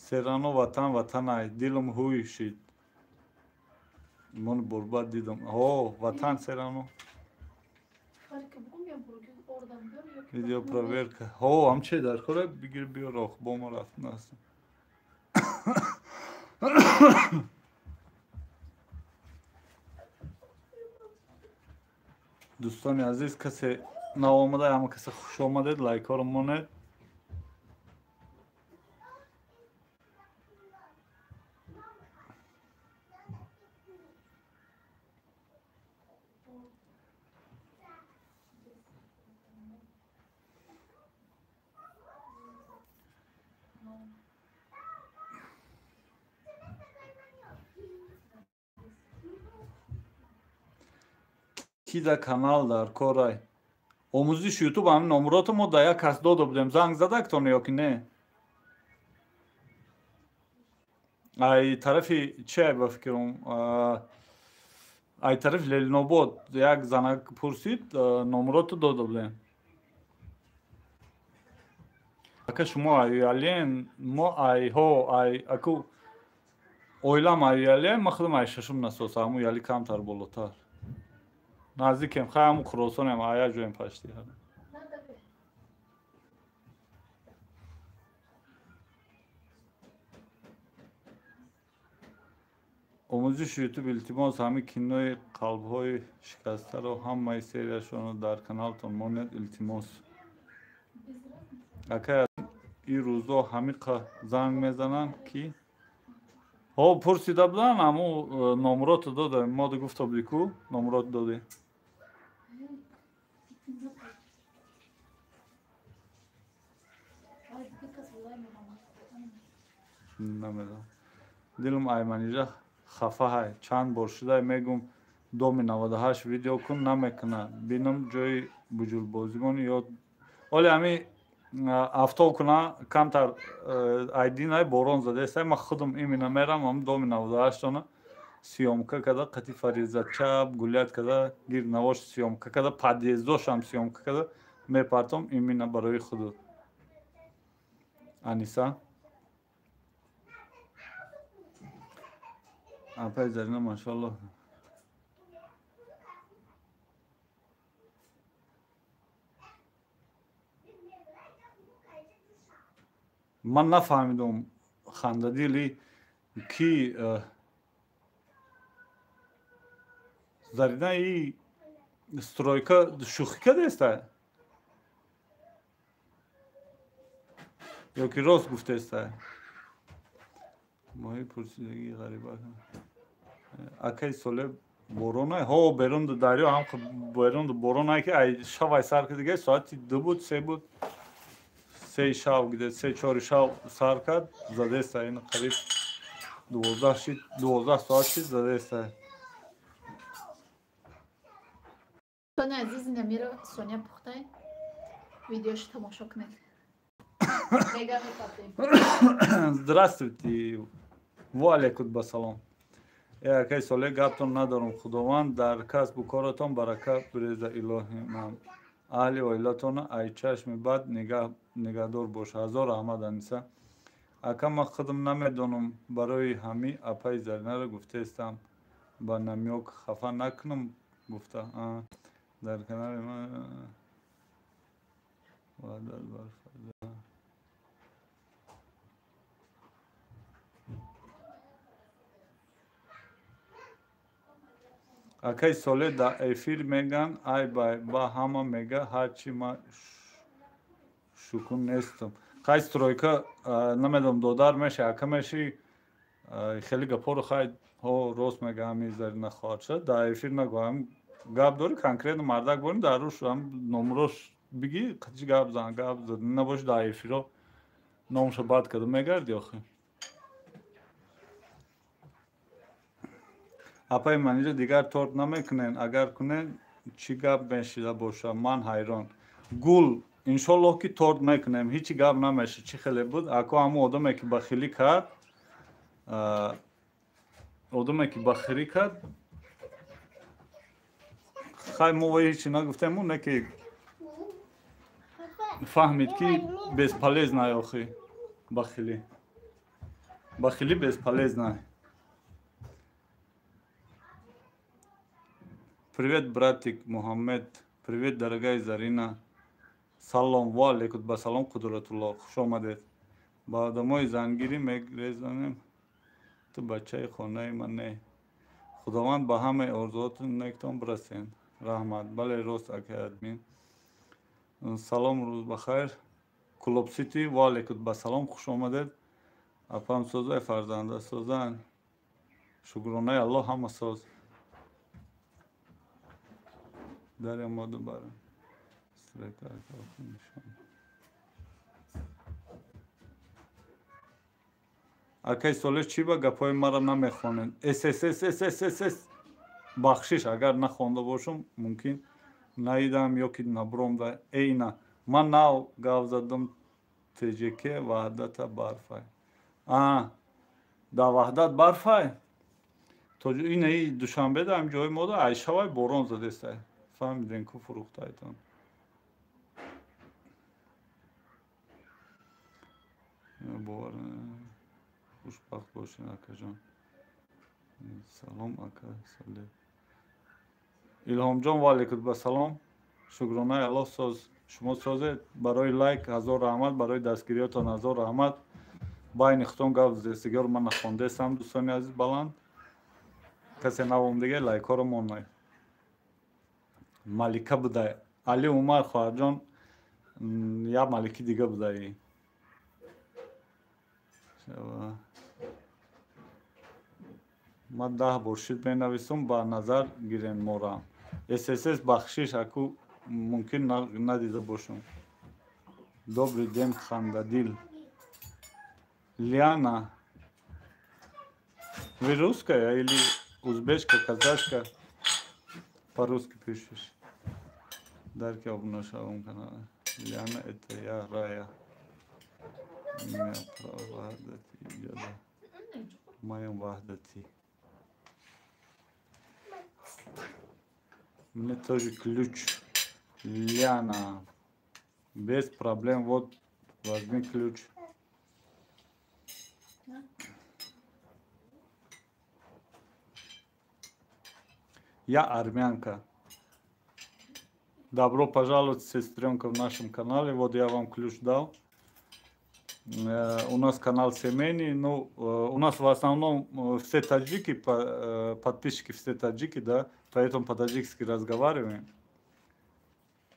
Серано ватан ватанай дилум ҳуй шид мон бурбад дидам. Ҳо ватан серано видео проверка ҳо ҳамче дар кора бигир биё роҳ бо мо рафтан ҳастам. Дӯстони азиз касе наомада ҳама касе хуш омадед лайкҳоро монед. Ки да канал дар корай омӯзиши ютуб ҳамин номрото мо да як кас дода будем занг задактон ё ки не? Ай тарафи чи ай ба фикрам ай тарафи Ленинобод як занак пурсид номрото дода будем. Ака шумо аюялен мо айҳо ай аку оилам аюялен ма худам ай шашум насоса ҳаму яли камтар болотар наздикем хай ҳаму Хуросонем ая ҷоем пашти. Омӯзиши ютуб илтимос ҳамин кинои қалбҳои шикастаро ҳамаи серияшонро дар каналтон монед илтимос. Ака ин рӯзо ҳамиқа занг мезананд ки ҳо пурсида буданд ҳаму номрото дода мо гуфта будӣ ку номрото додӣ. Намедонам дилум айманижа хафа ҳай чанд бор шуда мегум доми 98 видео кун намекунад бинам ҷои буҷулбозимон ёд оли ҳами афтол куна камтар айдинай борон задаестай ма худам имина мерам ам доми 98-тона съёмка када қати фаризача гулят када гир навош съёмка када подъездошам съёмка када мепартом имина барои худут. Аниса апай Зарина машаллоҳ ман нафаҳмидум хандадили ки Зарина и стройка шӯхӣ кардааста? Ё ки рост гуфтеста? Моҳи пурсидагии ғариба. Акаи Соле боронай? Ҳо, берунду дарё ҳам берунду боронай ки ай шавай сар ки дига соати 2 буд, 3 буд. 3 шав гиде 3-4 шав сар кард, задеста ин қариб 12 шид, 12 соат шид задеста. Соня азиз намира Соня пухтай. Видеош тамошо кунед. Здравствуйте. Ва алейкум басалом. Акаи Соле гаптон надорам. Худованд дар касбу коратон баракат биреза, илоҳи ман. Аҳли оилатона ай чашми бад нигаҳдор боша. Ҳазор раҳмат, Аниса. Ака ман худам намедонам, барои ҳами апаи Заринаро гуфтаестам. Ба намёк хафа накунам гуфта. Дар канали ман ваҳдат барфа. Акаи Соле дар эфир меган ай бай ба ҳама мега ҳарчи ма шукун нестам. Хай стройка намедонам додар меши, ака меши, хеле гапоро хай ҳо рост мега ҳами Зарина хоҳад шуд. Дар эфир нагӯ, ҳам гап дори конкретно мардак борим дар руш ҳам номрош биги чӣ гап зан, гап зад набоши дар эфиро номшо бад карда мегарди охи. Апаи Манижа дигар торт намекунен, агар кунен чӣ гап мешида боша, ман ҳайрон. Гул, иншоллоҳ ки торт мекунем, ҳичи гап намеша, чӣ хеле буд. Ако ҳамун одаме ки бахилӣ кард, одаме ки бахилӣ кард, хай мо вай ҳичи нагуфтем, не ки фаҳмид ки бесполезнай охи бахилӣ. Бахилӣ бесполезнай. Привет, братик Мухаммед. Привет, дорогая Зарина. Салом, ва алейкум ба салом, Қудратулло. Хуш омадед. Ба одамои зангирӣ мегрезонем. Ту бачаи хонаи ман не. Худованд ба ҳамаи орзуотон нектон бирасен. Раҳмат. Бале, рост, акай админ. Салом, рӯз бахайр. Клуб Сити, ва алейкум ба салом, хуш омадед. Апам созай, фарзанда созан. Шукронаи Аллоҳ ҳама соз. Дарья моду барам. Акаи Соле чӣ ба гапҳои маро намехонед? СССССС. Бахшиш, агар нахонда бошам, мумкин наидам ё ки набромда. Эй на, ман нав гап задам ТЖК Ваҳдата барфай. Да Ваҳдат барфай? То инаи Душанбеда ҳам ҷои мода айшавай борон задестай. Фаҳмидем ку фурӯхтайтон. Бовар хушбахт бошед, акаҷон. Салом, ака Соле. Илҳомҷон, ва алейкум ба салом. Шукронаи Аллоҳ соз. Шумо созед. Барои лайк ҳазор раҳмат, барои дастгириётон ҳазор раҳмат. Байни худтон гап задестигиёр ман нахондестам, дӯстони азиз, баланд. Касе навом дига лайкҳоро монай. Малика будай. Али Умар хоҳарҷон, як малики дига будай. Ман 10 бор шид менависум, ба назар гирен мора. ССС бахшиш, аку мумкин надида бошум. Добрый день, хандадил. Лиана, вы русская или узбечка, казашка? По-русски пишешь. Дарки обношавам канала. Лиана, это я, Рая. Меня Вахдати идет. В моем Вахдати. Мне тоже ключ. Лиана. Без проблем. Вот, возьми ключ. Я армянка. Добро пожаловать, сестренка, в нашем канале. Вот я вам ключ дал. У нас канал семейный, ну, у нас в основном все таджики, подписчики все таджики, да, поэтому по-таджикски разговариваем.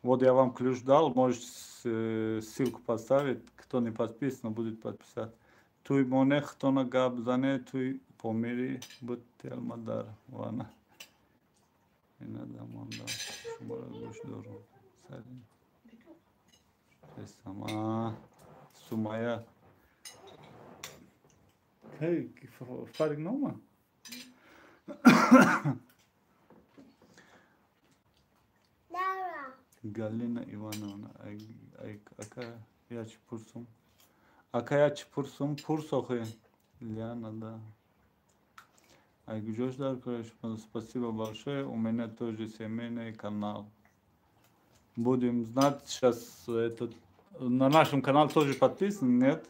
Вот я вам ключ дал, можете ссылку поставить. Кто не подписан, будет подписать. Туй моне хтона гап зане, туй помири буд телмадар вана. Ина дамонда шуморо гӯш дорум. Сарин. Сама Сумая. Кай фарқ нома? Галина Ивановна, ака я чӣ пурсум? Ака я чӣ пурсум? Пурс охи. Лиана, да. Ай куҷош дар кореш? Спасибо большое. У меня тоже семейный канал. Будем знать сейчас этот. На нашем канале тоже подписан, нет?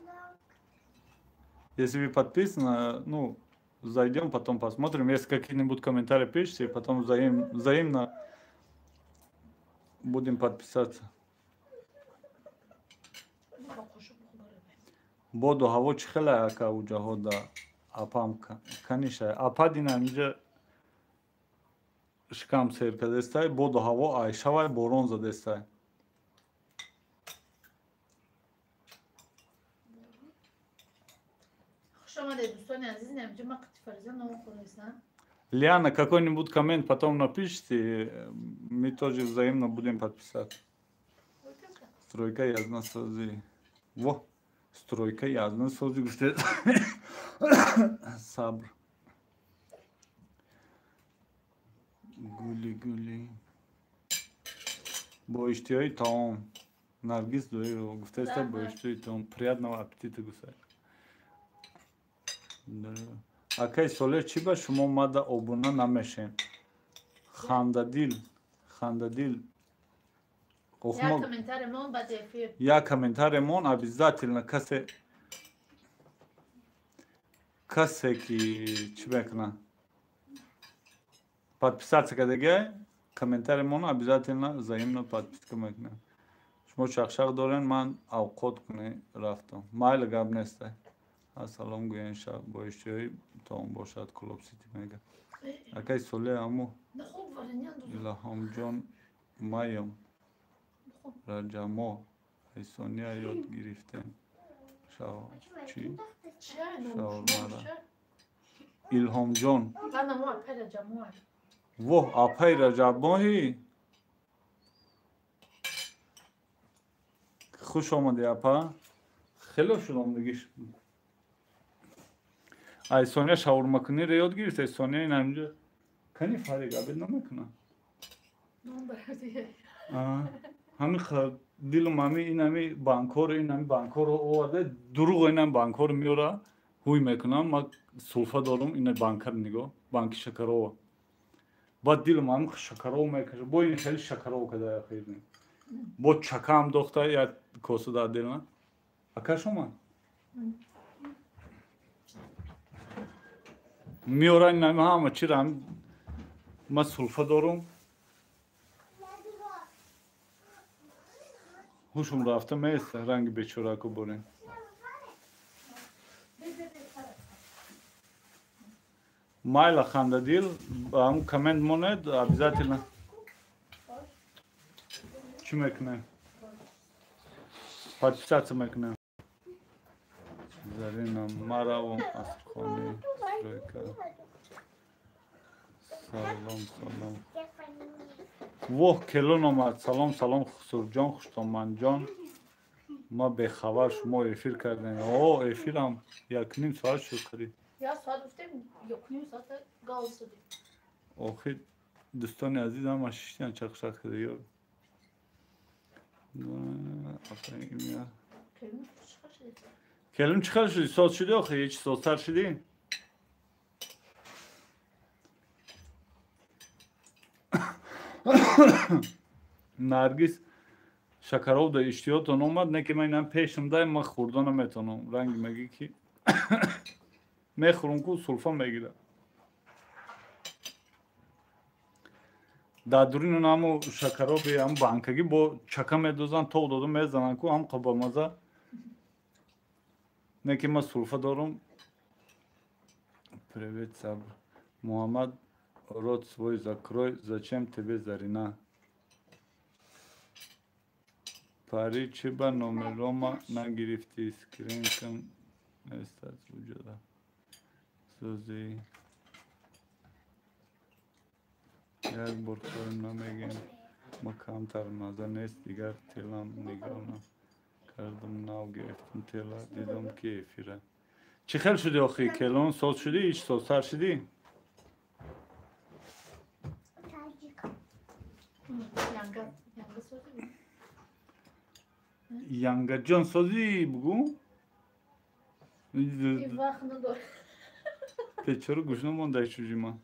Если вы подписаны, ну, зайдем, потом посмотрим. Если какие-нибудь комментарии пишите, потом взаимно будем подписаться. Боду ҳаво чӣ хеле ака уҷаҳода апам каниша апа дина инҷа шикам сер кардестай, боду ҳаво айшавай борон задестай. Хуш омадед дӯстони азиз, инҷа ма қити Фариза ном хӯрдестам. Лиана, какой-нибудь коммент потом напишите, мы тоже взаимно будем подписать. Стройка язна сози. Во, стройка язна сози. Сабр. Гули, гули. Бо иштиҳои таом. Наргиз дуэро гуфтаеста, бо иштиҳои таом. Приятного аппетита гуфта. Акай Солеҳ, чӣ ба шумо мада обуна намешем? Хандадил, хандадил. Як комментарий мон обязательно касе касе ки чӣ мекунад подписаться кардагиай, комментарий мон обязательно взаимно подписка мекунад. Шумо чақчақ дорен, ман авқот кунӣ рафтам. Майли, гап нестай. Ассалом гӯян шаб бо иштиҳои таом бошад, Клуб Сити мега. Акай Солеҳ аму Илҳомҷон маём Раҷамо Айсония ёд гирифтем. Чӣ? Шаурмара. Илҳомҷон. Воҳ, апаи Раҷабмоҳӣ. Хуш омадӣ апа. Хеле шуд омадагиш. Айсония шаурмакуниро ёд гирифт. Айсония ин ҳаминҷо кани фарик абед намекунад. Ҳамин дилум ҳами ин ҳами банкҳоро ин ҳами банкҳоро оварда, дурӯғ ин ҳами банкҳоро меора, ҳуй мекунам. Ман сулфа дорум, ина банкаро нигоҳ, банки Шакарова. Баъд дилум ҳами Шакарова мекаша. Бо ин хеле Шакарова када ахир. Бо чакаам дохта як коса дар дилма. Акаш омад? Меора ин ҳами ҳама чиро ҳами ман сулфа дорум. Ҳушум рафта меиста ранги бечораку бурем. Майла хандадил, ҳам коммент монед, обязательно. Чӣ мекунем? Подписаться мекунем. Зарина Маравом Асрхони стройка. Салом, салом. Воҳ, келон омад. Салом, салом, Хусурҷон, Хуштоманҷон. Ма бехабар шумо эфир кардем. О, эфирам 1.5 соат шуд қариб. Як соат гуфтем, 1.5 соат гал задем. Охир дӯстони азиз ҳама шиштиан чақчақ карда ё. Келин чӣ хел шудӣ? Соз шудӣ охир? Ҳеҷ созтар шудӣ? Наргиз Шакаров да иштиҳотон омад, не ки ман инам пешам дай, ман хӯрда наметавонам. Ранги мегӣ ки мехӯрам ку сулфа мегирад. Дар дурин ҳаму шакароби ҳам банкагӣ бо чака медозанд, тоқ дода мезананд ку ҳам қабамаза. Не ки ман сулфа дорам. Привет, Сабр. Муҳаммад, рот свой закрой, зачем тебе Зарина? Пари чӣ ба номерома нагирифтӣ? Скрин кун нестад вуҷуда. Сӯзи як бор хӯрем намегем. Ма камтар маза нест, дигар телам нигоҳ кардам, нав гирифтам тела, дидам ки эфира. Чӣ хел шудӣ охи? Келон соз шудӣ? Ич созтар шудӣ? Янгаҷон созӣ бугӯ? Бечора гӯшна мондай чужи ман.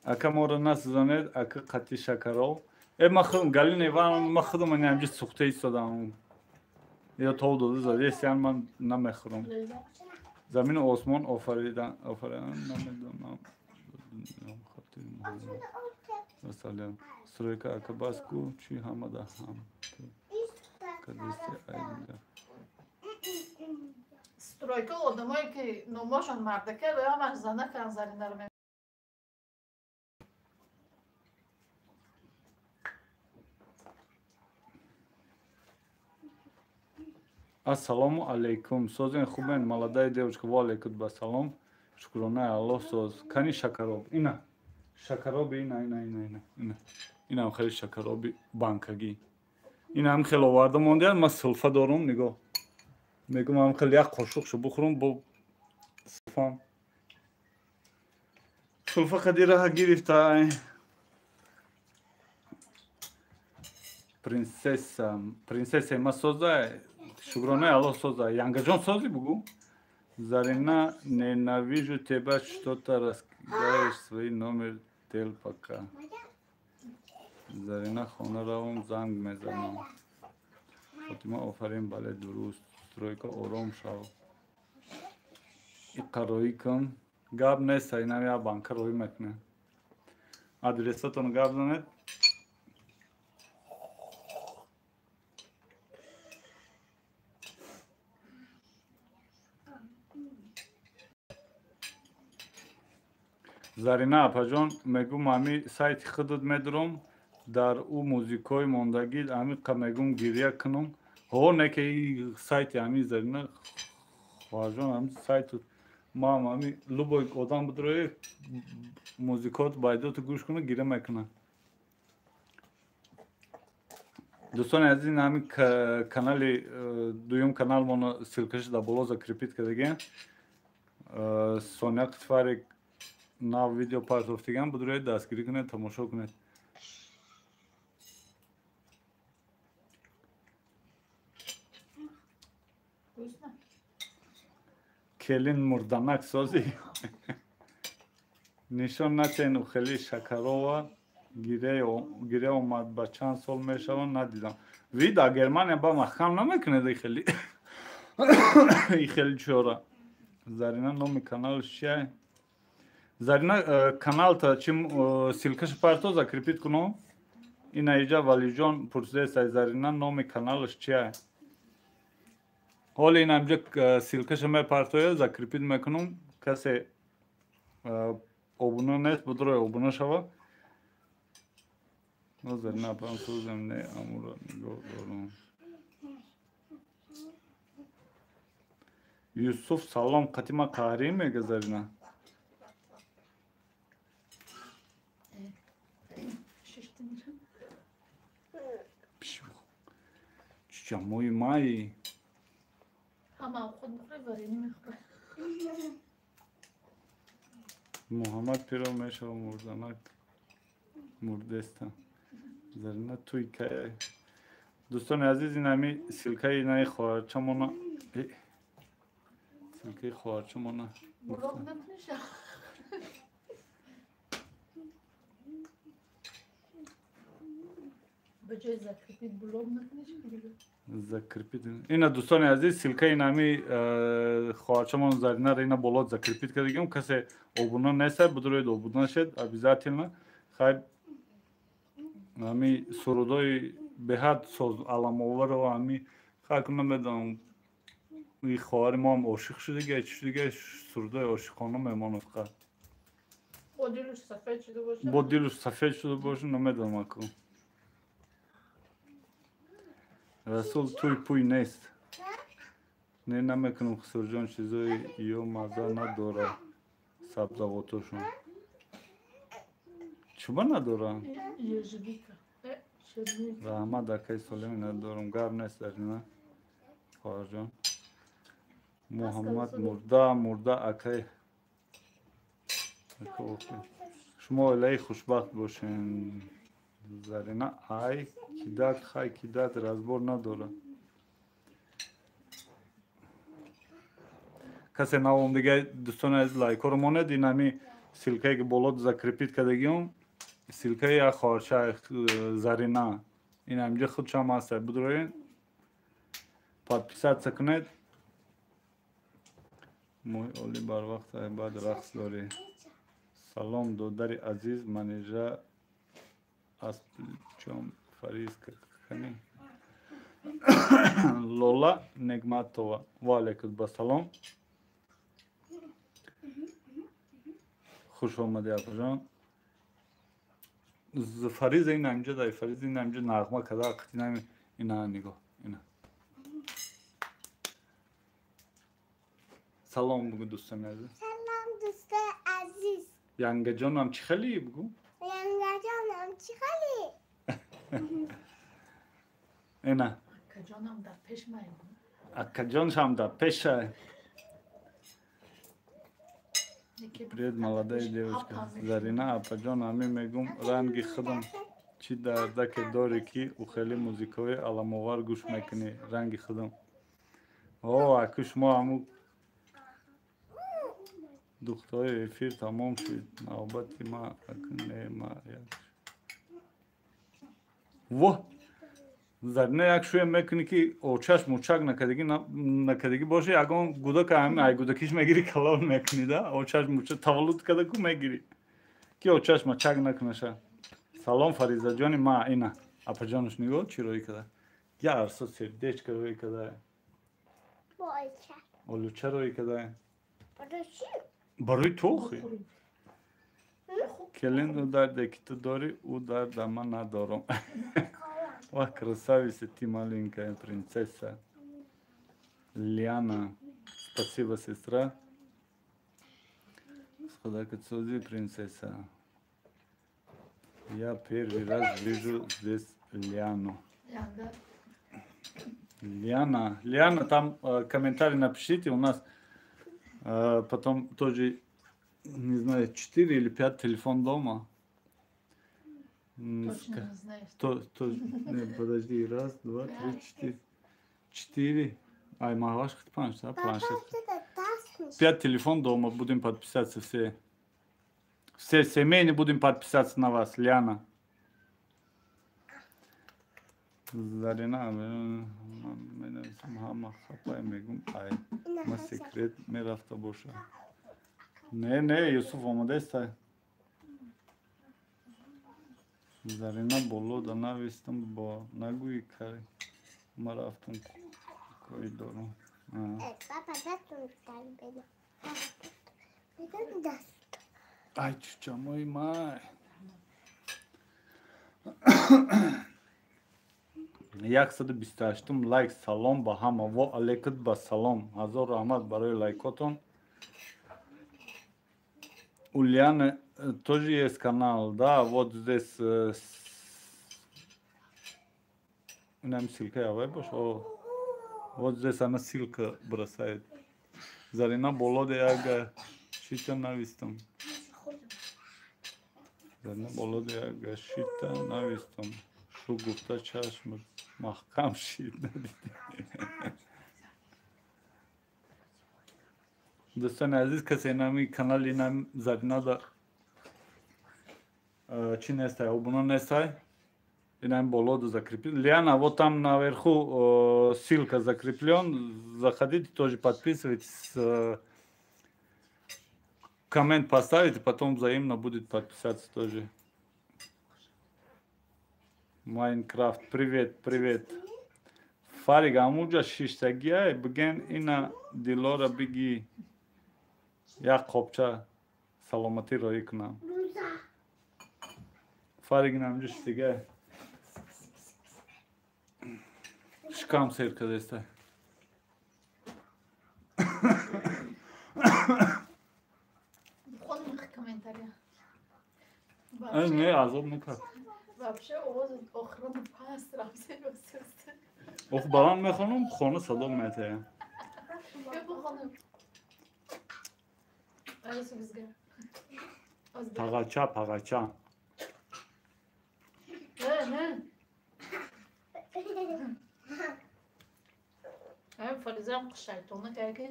Ака моро насӯзонед, ака қатъи шакаров. Э ма худам Галина Ивановна, ма худам ҳамҷи сӯхта истодам. Ё тов дода задестиян, ман намехӯрам. Замину осмон офаридан намедонам. Масалан, стройка ака бас ку чӣ ҳамада ҳам. Кадисти айда. Стройка одамое ки номошон мардака ва ҳамаш занакан Заринаро ме. Ассалому алайкум. Созен хубен, молодая девушка. Ва алайкум басалом. Шукронаи Аллоҳ соз. Кани шакароб. Ина. Шакароби ина ина ина ина ина. Инам хеле шакароби банкагӣ. Инам хеле оварда мондиян, ман сулфа дорум, нигоҳ. Мегӯм ам хеле як қошуқшо бухӯрум бо сулфам. Сулфа қади раҳа гирифта. Принсесса, принсесса ма соза, шукронаи Аллоҳ соза. Янгаҷон созӣ бугӯ? Зарина, ненавижу тебя, что-то раскидаешь свой номер тел пока. Зарина, хона равам, занг мезанам. Фотима, офарин, бале, дуруст. Стройка ором шав. Иқароӣ кун. Гап нест, инам як банка роӣ мекунем. Адресатон гап занед. Зарина апаҷон, мегӯм ами сайти худат медурам, дар ӯ музикҳои мондагӣ амиқа мегӯм гиря кунам. Ҳо не ки сайти ами Зарина хоҳарҷон, ами сайту ман ами любой одам бидрои музикот байдоту гӯш куна гиря мекунад. Дӯстони азиз, ин ҳами канали дуюм каналмоно ссилкаши дар боло закрепит кардагем. Соня Қитфарик нав видео партофтиган, бидроед дастгирӣ кунед, тамошо кунед. Келин мурданак созӣ. Нишон натен хели шакарова гире омад, ба чанд сол мешавад надидам. Ви дар Германия ба маҳкам намекунед хели хели чора. Зарина, номи каналш чия? Зарина, каналта чим ссилкаш парто закрепит кунам. Ина иҷа Валиҷон пурсидааст, Зарина номи каналаш чия? Ҳоли ин ҳамҷа ссилкаша мепартоя, закрепит мекунам. Касе обуна нест, будрои обуна шава. Зарина апам сӯзем, не амуро нигоҳ дорам. Юсуф салом, қатима қаҳрӣ мега Зарина. Чамои май. Ҳама худ мехӯрад, варенӣ мехӯрад. Муҳаммад пиро мешава мурданак мурдеста. Зарина туй кая. Дӯстони азиз, ин ҳами ссилкаи инаи хоҳарчамона. Ссилкаи хоҳарчамона. Блог накуниша. Ба ҷои закрепит блог накуниш. Закрепит. Ина дӯстони азиз, ссилкаи ин ҳами хоҳарчамон Заринаро ина боло закрепит кардагим. Касе обуна нестад, бидроед обуна шед обязательно. Хай ҳами сурудҳои беҳад соз аламоваро ҳами хай кун намедонам, и хоҳари моам ошиқ шудига, чӣ шудига, сурудҳои ошиқона мемонад фақат. Бо дилуш сафед шуда боша. Бо дилуш сафед шуда боша, намедонам аку. Расул туй пуй нест. Не намекунам Хусурҷон, чизои ё маза надора сабзавотошон. Чуба надора? Ежевика. Раҳмат акаи солими надорам. Гап нест Зарина. Хоҳарҷон. Муҳаммад мурда, мурда акай. Шумо оилаи хушбахт бошен. Зарина ай кидат хай кидат разбор надора. Касе навом дига дӯстони азиз лайкҳоро монед, ин ҳами ссылкае ки боло закрепить кардагиём, ссылкаи як хоҳарча Зарина. Ин ҳаминҷа худшам ҳаст. Бидроен подписаться кунед. Моҳи олӣ барвақт баъд рақс дорӣ. Салом додари азиз, манижа аз плечом фариз кани. Лола Негматова. Ва алайкум басалом. Хуш омадӣ апаҷон. Фариза ин ҳаминҷа дай, Фариза ин ҳаминҷа нағма када қитинами ина нигоҳ, ина. Салом бугу дӯстони азиз. Салом дӯстои азиз. Янгаҷонам чӣ хелӣ бугу? Янгаҷонам чӣ хелӣ? Ина. Акаҷонам дар пеш май. Акаҷоншам дар пешай. Привет, молодая девочка. Зарина, апаҷон, ҳамин мегум ранги худам чӣ дардаке дорӣ ки ӯ хеле музикаҳои аламовар гӯш мекунӣ ранги худам. О, аку шумо ҳамун духтаҳои эфир тамом шуд. Навбати ма не ма як. Во! Зарина як шӯя мекунӣ ки очаш мучак накардагӣ боши, ягон гудака ҳамин ай гудакиш мегирӣ калон мекунӣ да, очаш мучак таваллуд карда ку мегирӣ ки очаш мачак накунаша. Салом Фаризаҷони ма, ина апаҷонаш нигоҳ чӣ рӯй када. Я арсо сердечко рӯй када. Олуча рӯй када. Барои ту охи. Келин ӯ дарде ки ту дорӣ, ӯ дарда ман надорам. Ва красавица ты, маленькая принцесса. Лиана, спасибо, сестра. Схода принцесса. Я первый раз вижу здесь Лиану. Лиана, Лиана, там комментарий напишите, у нас потом тоже, не знаю, 4 или 5 телефон дома. Точно не знаешь. Не, подожди, раз, два, три, четыре. 4. Ай, могла же планшет, да? Планшет. 5 телефон дома, будем подписаться все. Все семейно будем подписаться на вас, Лиана. Зарина, ма секрет мерафта боша. Не, не, Юсуф омадеста. Зарина боло да навистам бо нагӯи кари. Ма рафтам коридору. Ай, чучамои май. 128 лайк. Салом ба ҳама. Во алейкум ба салом. Ҳазор раҳмат барои лайкотон. У Лианы тоже есть канал, да, вот здесь нам ссылка я выброшу. Вот здесь она ссылка бросает. Зарина болоде ага шита навистам. Зарина болоде ага шита навистам. Шу гуфта чашм маҳкам шид надидӣ. Дӯстони азиз, касе нами канали нам Зарина да чӣ нестай, обуна нестай, инам болоду закрепил. Лиана, вот там наверху ссылка закреплен, заходите, тоже подписывайтесь, коммент поставите, потом взаимно будет подписаться тоже. Майнкрафт, привет, привет. Фариг, амуҷа шиштагиай, биген ина дилора биги як қопча Саломатӣ роӣ кунам. Фарик инамҷо шитига. Шикам сер кардеста. Бухонем комментария. Не, азоб накард. Вообще овоз охирон паст рафте. Ох, баланд мехонам, хона садо метаям. Бухонем. Пағача, пағача. Фаризам шайтона кард ки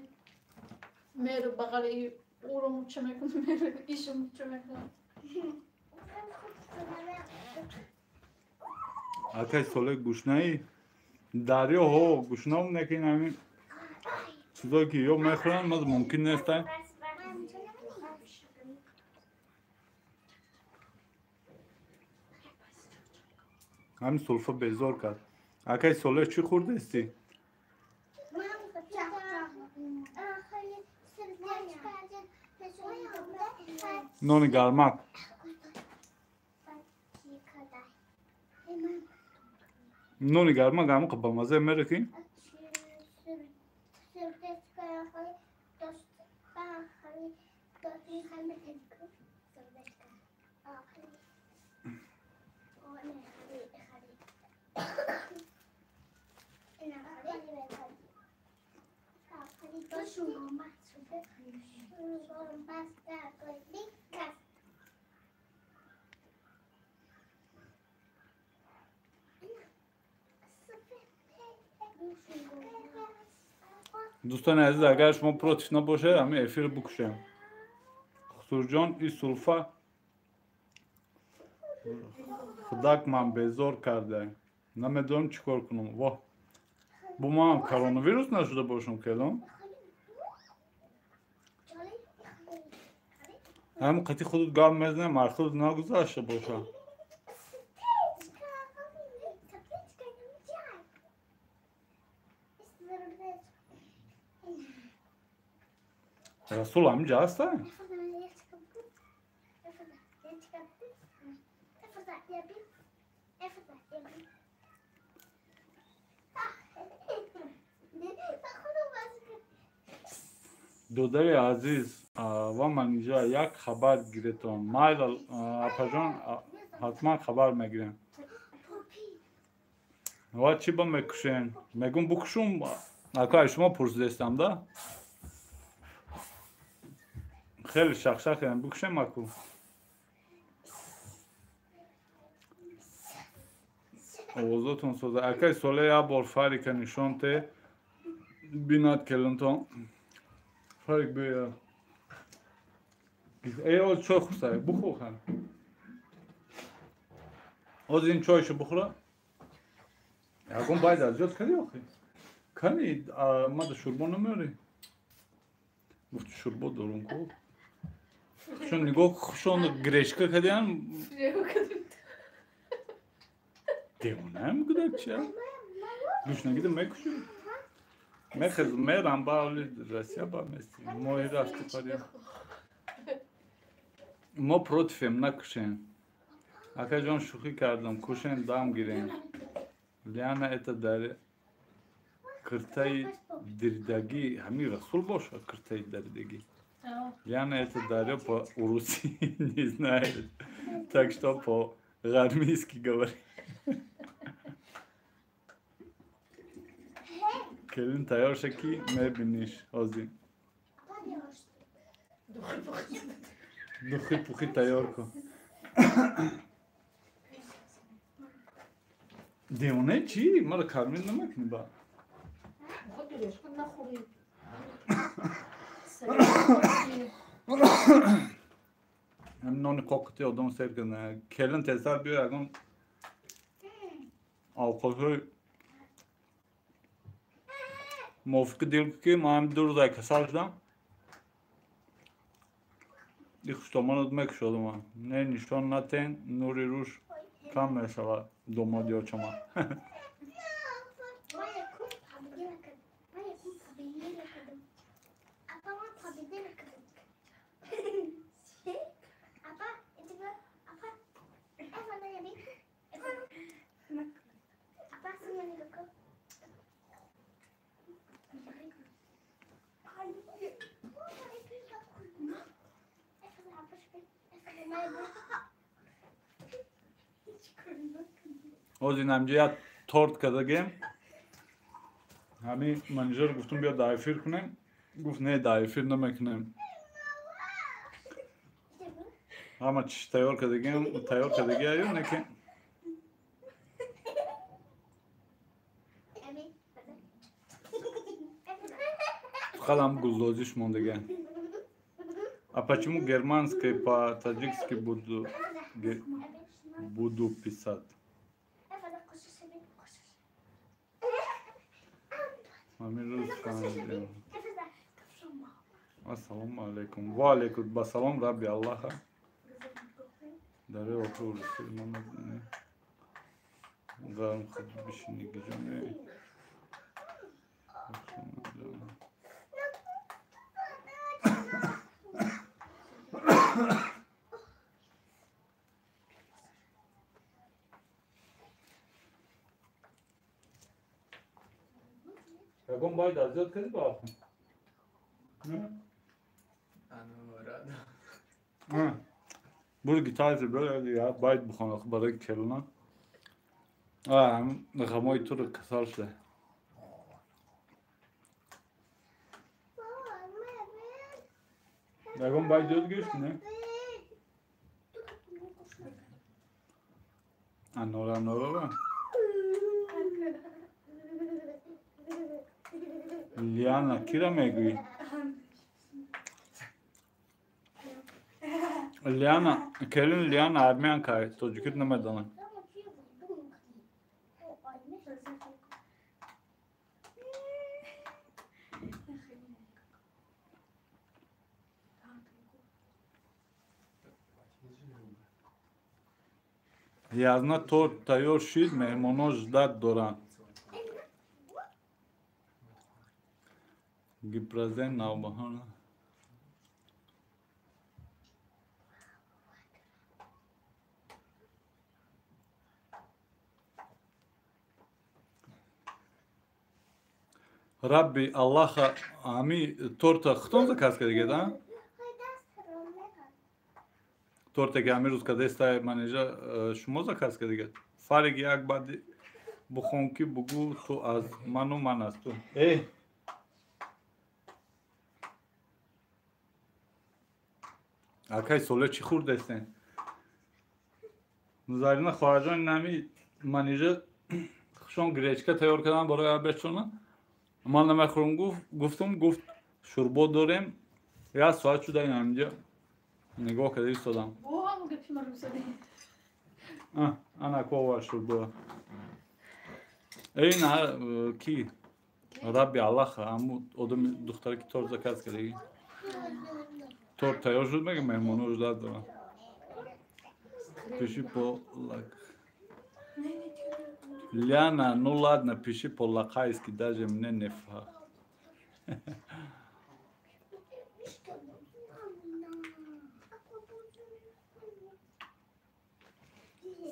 меру бағали ӯро муча мекунам, меру ишу муча мекунам. Акай соле гушнаи дарё ҳо гушнам некин ҳамин чизое ки ё мехӯранд маз мумкин неста. Ҳамин сулфа безор кард. Акай соле чӣ хӯрдаистӣ? Нони гармак. Нони гармак ҳамақа ба мазза мере ки? Дӯстони азиз, агар шумо против набошед, ҳамин эфирро бикушем. Хусурҷон, и сулфа худак ман безор карда. Намедонам чӣ кор кунам. Воҳ, бо манам коронавирус нашуда бошам келом? Ҳамин қати худут гап мезанем, ар худут нагузашта боша. Расул ҳаминҷа ҳаста? Додари азиз ва манижа, як хабар гиретон. Майла апаҷон, ҳатман хабар мегирем. Ва чӣ ба мекушен? Мегум букушум, акай шумо пурсидестам да? Хеле шахшахем, букушем аку. Овозотон соза. Акай соле як бор Фарика нишон те бинад келинтон. Фарик бия. Эй, оз чой хӯрсай, бухӯр хан. Оз ин чойшо бухӯра. Ягон байд аз ёд кардӣ охи? Кани мада шӯрбо намеорӣ? Гуфти шӯрбо дорум ку. Хушон нигоҳ, хушон грешка кардиан. Девонаем кудак чия? Гушнагида мекушӣ? Мехез мерам ба оли Россия ба мести. Моҳи рафти пария. Мо противем, накушем. Акаҷон, шӯхӣ кардам, кушем, дам гирем. Лиана это дар киртаи дирдагӣ, ҳамин Расул бошад киртаи даридагӣ. Лиана это дарё по урусӣ не знает, так что по гармийски говорит. Келин тайёр ша ки мебиниш ҳозир. Духи пухи тайёр кун. Девонаи чӣ? Маро кармин намекунӣ ба? Ҳамин нони қоқити одам сер кардна. Келин тезтар биё, ягон овқотҳои мувофиқи дил ки ман ҳамин ду рӯза касал шудам. И хуштомонат мекушодам. Не нишон натен, нури рӯш кам мешавад домоди очама. Ҳозир инамҷа як торт кардагем. Ҳамин менеҷер гуфтум биё дар эфир кунем. Гуфт не, дар эфир намекунем. Ҳама чиз тайёр кардагем, тайёр кардагиаю, не ки фақат ҳам гулдозиш мондага. А почему германский по-таджикски буду писать? Ҳамин рӯз фаҳмидем. Ассалому алайкум. Ва алайкум басалом, Рабби Аллаха. Дари охир урусӣ намедонӣ. Гарм худ бишини гиҷоне. Ягон бояд аз ёд кардӣ ба охир? Бур гитари бир байд бихон барои келна. Ғамои туро касал шуда. Ягон байд ёд гирифтӣ, не? Анора анорора? Лиана кира мегӯӣ? Лиана, келин Лиана армянка, тоҷикит намедонам. Язна торт тайёр шид, меҳмонҳо ждать доранд. Гипразен навбаҳона. Рабби Аллаха, ҳами торта хутон заказ кардагед, а? Торте ки ҳамин рӯз кардестай манежа шумо заказ кардагед. Фариги як баъди бухон ки бугӯ ту аз ману ман аз ту. Э! Акай соле чӣ хӯрдестен? Зарина хоҳарҷон ин ҳами манежа хушон гречка тайёр кардан барои абечона. Ман намехӯрам гуфтум, гуфт шӯрбо дорем. Як соат шуда ин ҳаминҷа нигоҳ карда истодам. Ана ко шӯрбо. Ин ки Рабби Аллаха, ҳамун одами духтаре ки торт заказ кардагӣ. Торт тайёр шуд, мега меҳмонҳо ждать доранд. Пиши по лак. Лиана, ну ладно, пиши по-лакайски, даже мне не фа.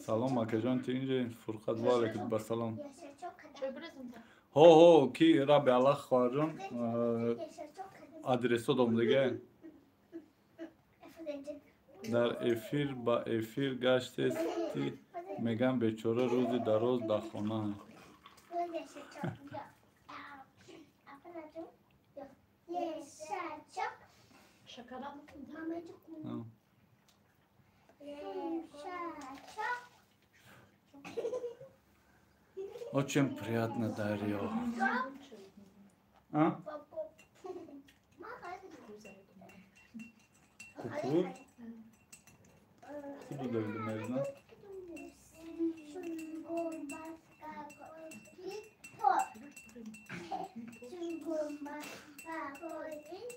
Салом, акаҷон, ту инҷо фурқат ва алайкум ба салом. Ҳо, ҳо, ки Рабби Аллах хоҳарҷон адресо дом дига. Дар эфир ба эфир гаштести мегам бечора рӯзи дароз дар хона. Очень приятно, Дарья. А? Кукур? Куду давиду мезна?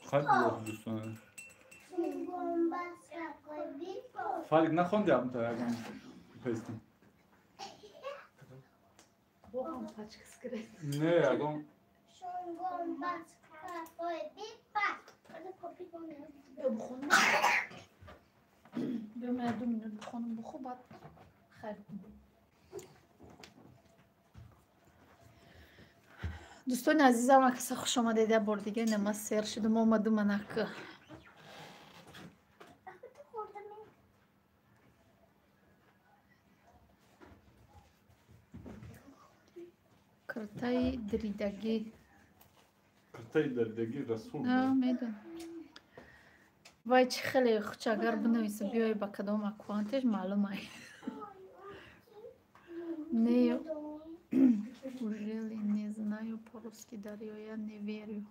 Хай блох дӯстона. Фалик нахонди абта ягон песня? Не, ягон. Биё ду минут бихонам бухо, баъд хайр. Дӯстони азизам, акаса хуш омадед як бор дига. Ина ман сер шудам, омадам анак. Киртаи диридагӣ. Киртаи диридагӣ Расул. Медонам. Вай чӣ хеле хучагар бинависа, биёй ба кадом аккаунтеш маълум ай. Не, ужели не знаю по-русски, Дарьё, я не верю.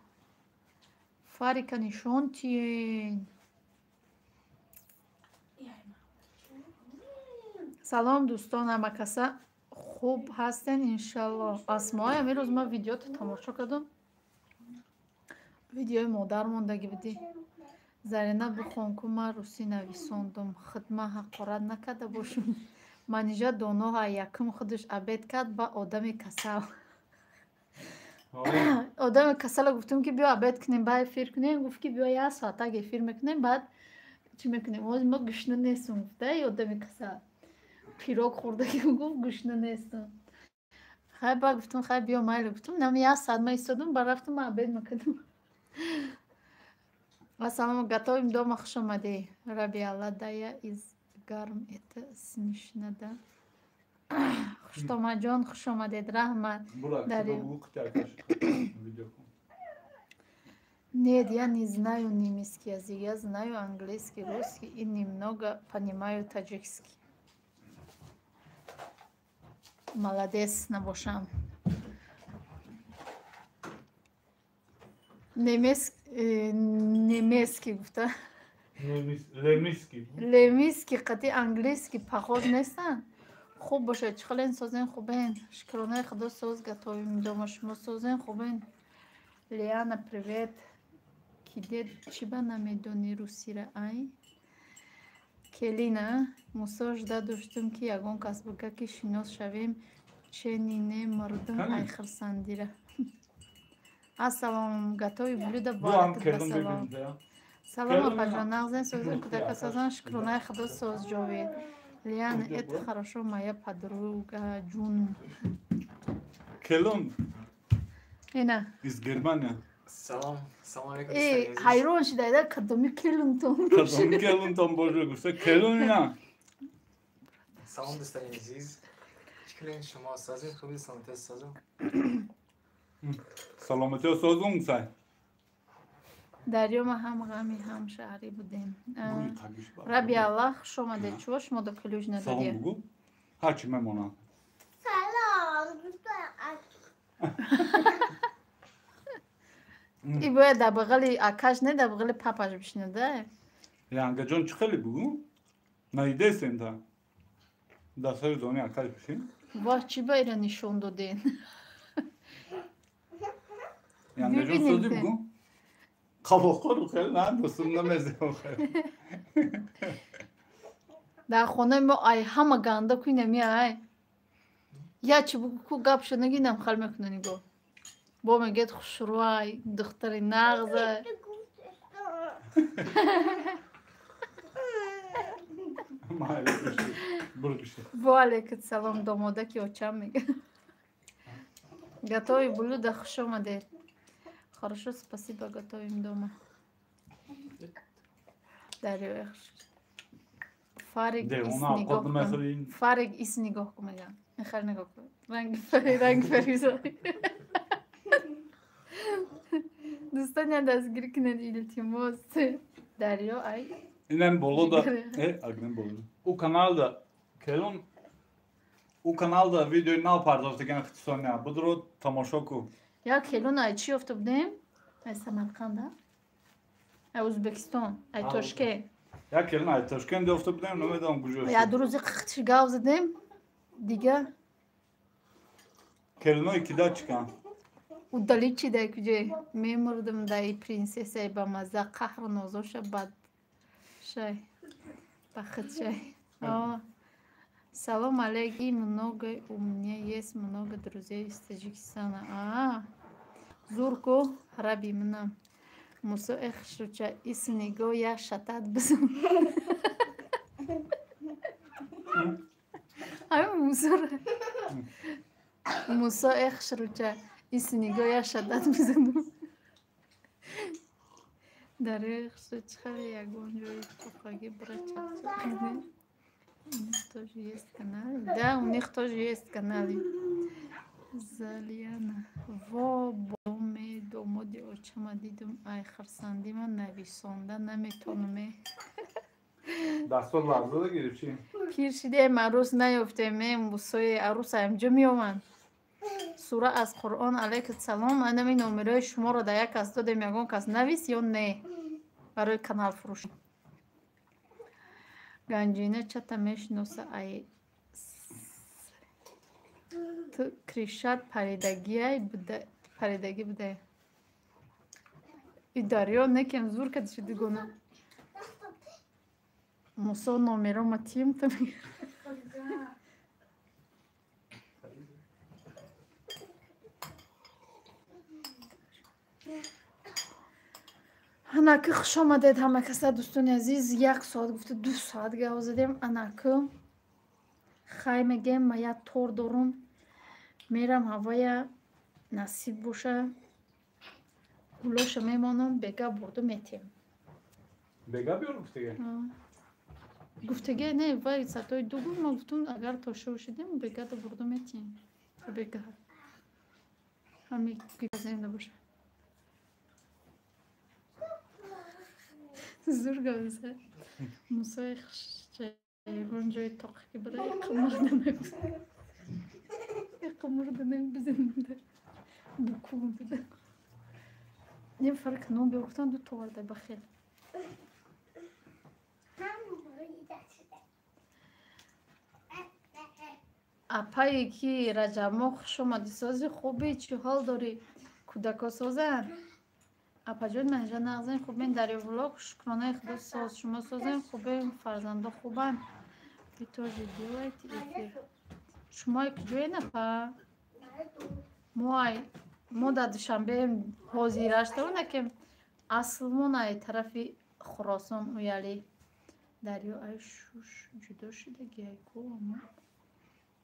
Фарика нишон тиен. Салом дӯстон, ҳамакаса хуб ҳастен иншалло. Асмои, амирӯз ман видеото тамошо кардам. Видеои модар мондагӣ будӣ. Зарина бихон ку ман русӣ нависондум. Хидма ҳақорат накарда бошум. Манижа доноҳа якум худаш обед кард ба одами касал. Одами касала гуфтум ки биё обед кунем, баъд эфир кунем. Гуфт ки биё як соатак эфир мекунем, баъд чӣ мекунем? Ҳозир ма гушна нестум, гуфта одами касал. Пирог хӯрдагӣ гуфт гушна нестум. Хай баъд гуфтум хай биё майли гуфтум. Нам як соат ма истодум, баъд рафтум ма обед мекардам. Ассалому, готовим дома, хуш омадӣ. Рабиалла, да я из гарм, это смешно, да? Хуштомаҷон, хуш омадед, раҳмат. Нет, я не знаю немецкий язык, я знаю английский, русский и немного понимаю таджикский. Молодец, набошам. Немецкий гуфта. Лемиски. Лемиски қати английский похож нестанд. Хуб бошад, чӣ хелен созен хубен. Шукронаи худо соз готовим дома, шумо созен хубен. Лиана, привет. Киде чӣ ба намедонӣ русира ай? Келина, Мусо жда доштум ки ягон кас бига ки шинос шавем, чени не мардум ай хирсандира. Ассалом, готови блюдо, ба салом. Салом, апаҷон, нағзен созен, кӯдака созан, шукронаи худо соз ҷовид. Лиана, это хорошо, моя подруга Джун. Келон. Ина. Из Германия. Салом, салом алейкум. Э, ҳайрон шида, кадоми келунтон. Кадоми келунтон бошад, гуфта келун ина. Салом дӯстони азиз. Чӣ кунед шумо созед хуби саломатӣ созум? Саломатӣ созум сай. Дарё ма ҳам ғами ҳам шаҳрӣ будем. Раби Аллах, хуш омадед. Чӯ шумо до ключ надодед? Салом бугу. Ҳарчи мемонам. Салом, дӯстони азиз. И бояд дар бағали акаш не, дар бағали папаш бишинад, да? Янгаҷон чӣ хеле бугу? Наидесем та. Дар сари зони акаш бишин. Воҳ, чӣ ба ира нишон доден? Янгаҷон сози бугу? Қабоқору хеле на дӯстум намезем хеле. Дар хонаи мо ай ҳама ганда ку инами ай. Я чӣ бугу ку гап шуд нагинам хал мекуна нигоҳ. Бо мегӯяд хушрӯай, духтари нағза. Во алейкум салом, домодаки очам мега. Готови блюдо, хуш омадед. Хорошо, спасибо, готовим дома. Дарё Фарик ис нигоҳ кун. Фарик ис нигоҳ кун мегам. Мехар нигоҳ кун. Ранги фари, ранги фаризо. Дӯстони дастгирӣ кунед илтимос. Дарё ай. Инам болода, агнем болода. У каналда келон у каналда видеои нав пардохтаган хитисоня. Будро тамошо ку. Як келон ай чӣ ёфта будем? Ай Самарқанда? Ай Ӯзбекистон, ай Тошкент. Як келон ай Тошкент ёфта будем, намедонам куҷо. Я ду рӯзи қиқтиш гав задем. Дига Келонои кида чикан? Удали чи дай куҷе? Мемурдам дай принсессаи ба мазза қаҳру нозоша бад шай. Бахт шай. Салом алейк. И много у меня есть много друзей из Таджикистана. А, зурку раби мнам. Мусо эх шуча ис нигоҳ я шатат бизан. Ай мусора. Мусо эх шруча ис нигоҳ я шатат бизанам. Дарёи хушрӯ чӣ хеле ягон ҷои тухагӣ бира чақчақ кунем. У них тоже есть каналы. Да, у них тоже есть каналы. Залиана. Во боме домоди очама дидум, ай хурсандима нависонда наметонаме. Дастор ларзада гирифт чи? Пир шидаем, арӯс наёфтем, мусои арӯс аямҷо меоманд. Сура аз Қуръон, алайкум салом. Анами номерои шуморо дар як кас додем, ягон кас навис ё не? Барои каналфурӯшӣ. Ганҷина чата мешиноса ай ту кришат паридагиай паридагӣ будай. И дарё некем зур кади шуди гуна. Мусо номерома тим та Анаки хуш омадед ҳама каса, дӯстони азиз. Як соат гуфта 2 соат гап задем. Анаки хай мегем, ма як тор дорум, мерам ҳавая насиб боша, гулоша мемонам, бега бурду метем. Бега биёр гуфтеге? Гуфтеге не, вай саатҳои 2 гуфт, ма гуфтум агар то шо шидем, бегада бурду метем. Бега. Ҳами гизем набоша. Зур гавза. Мусои ягон ҷои тоқ ки бара иқмурда набизанда буку буда. Нем фарқ нон биёр гуфтан ду товарда бахел. Апае ки Раҷабмо хуш омадӣ, сози хубӣ, чӣ ҳол дорӣ? Кӯдако созанд? Апаҷон манҷа нағзем, хубем, дарё влог, шукронаи худо соз, шумо созем, хубем, фарзандо хубанд. Вы тоже делаете эфир. Шумо куҷое напа? Мо дар Душанбеем ҳозираштавона ки аслмон ай тарафи Хуросон уяли. Дарё ай шуш ҷудо шудаги ай ку ама.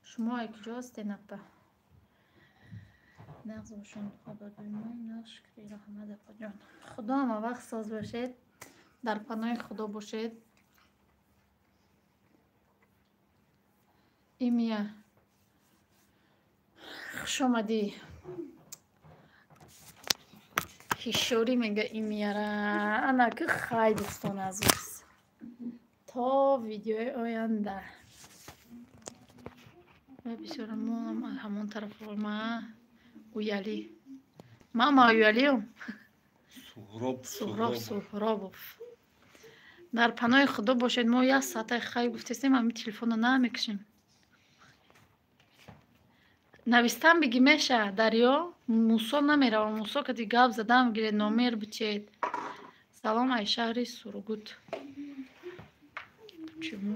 Шумо ай куҷо ҳастед напа? Нағз бошон хабардори мо, нағз шукри раҳмат апаҷон. Худо ҳама вақт соз бошед, дар паноҳи Худо бошед. Имия хуш омадӣ. Ҳишорӣ мега имияра. Анаки хай дӯстон азиз. То видеои оянда. Бисёра монам ҳамон тараф ма уяли. Мама уялиам. Суҳроб Суҳроб Суҳробов. Дар паноҳи Худо бошед. Мо як соатай хай гуфтестем, ҳамин телефонро намекушем. Навистан биги меша дарё Мусо намерава. Мусо кади гап задам гиред, номер бичед. Салом ай шаҳри Сургут. Почему?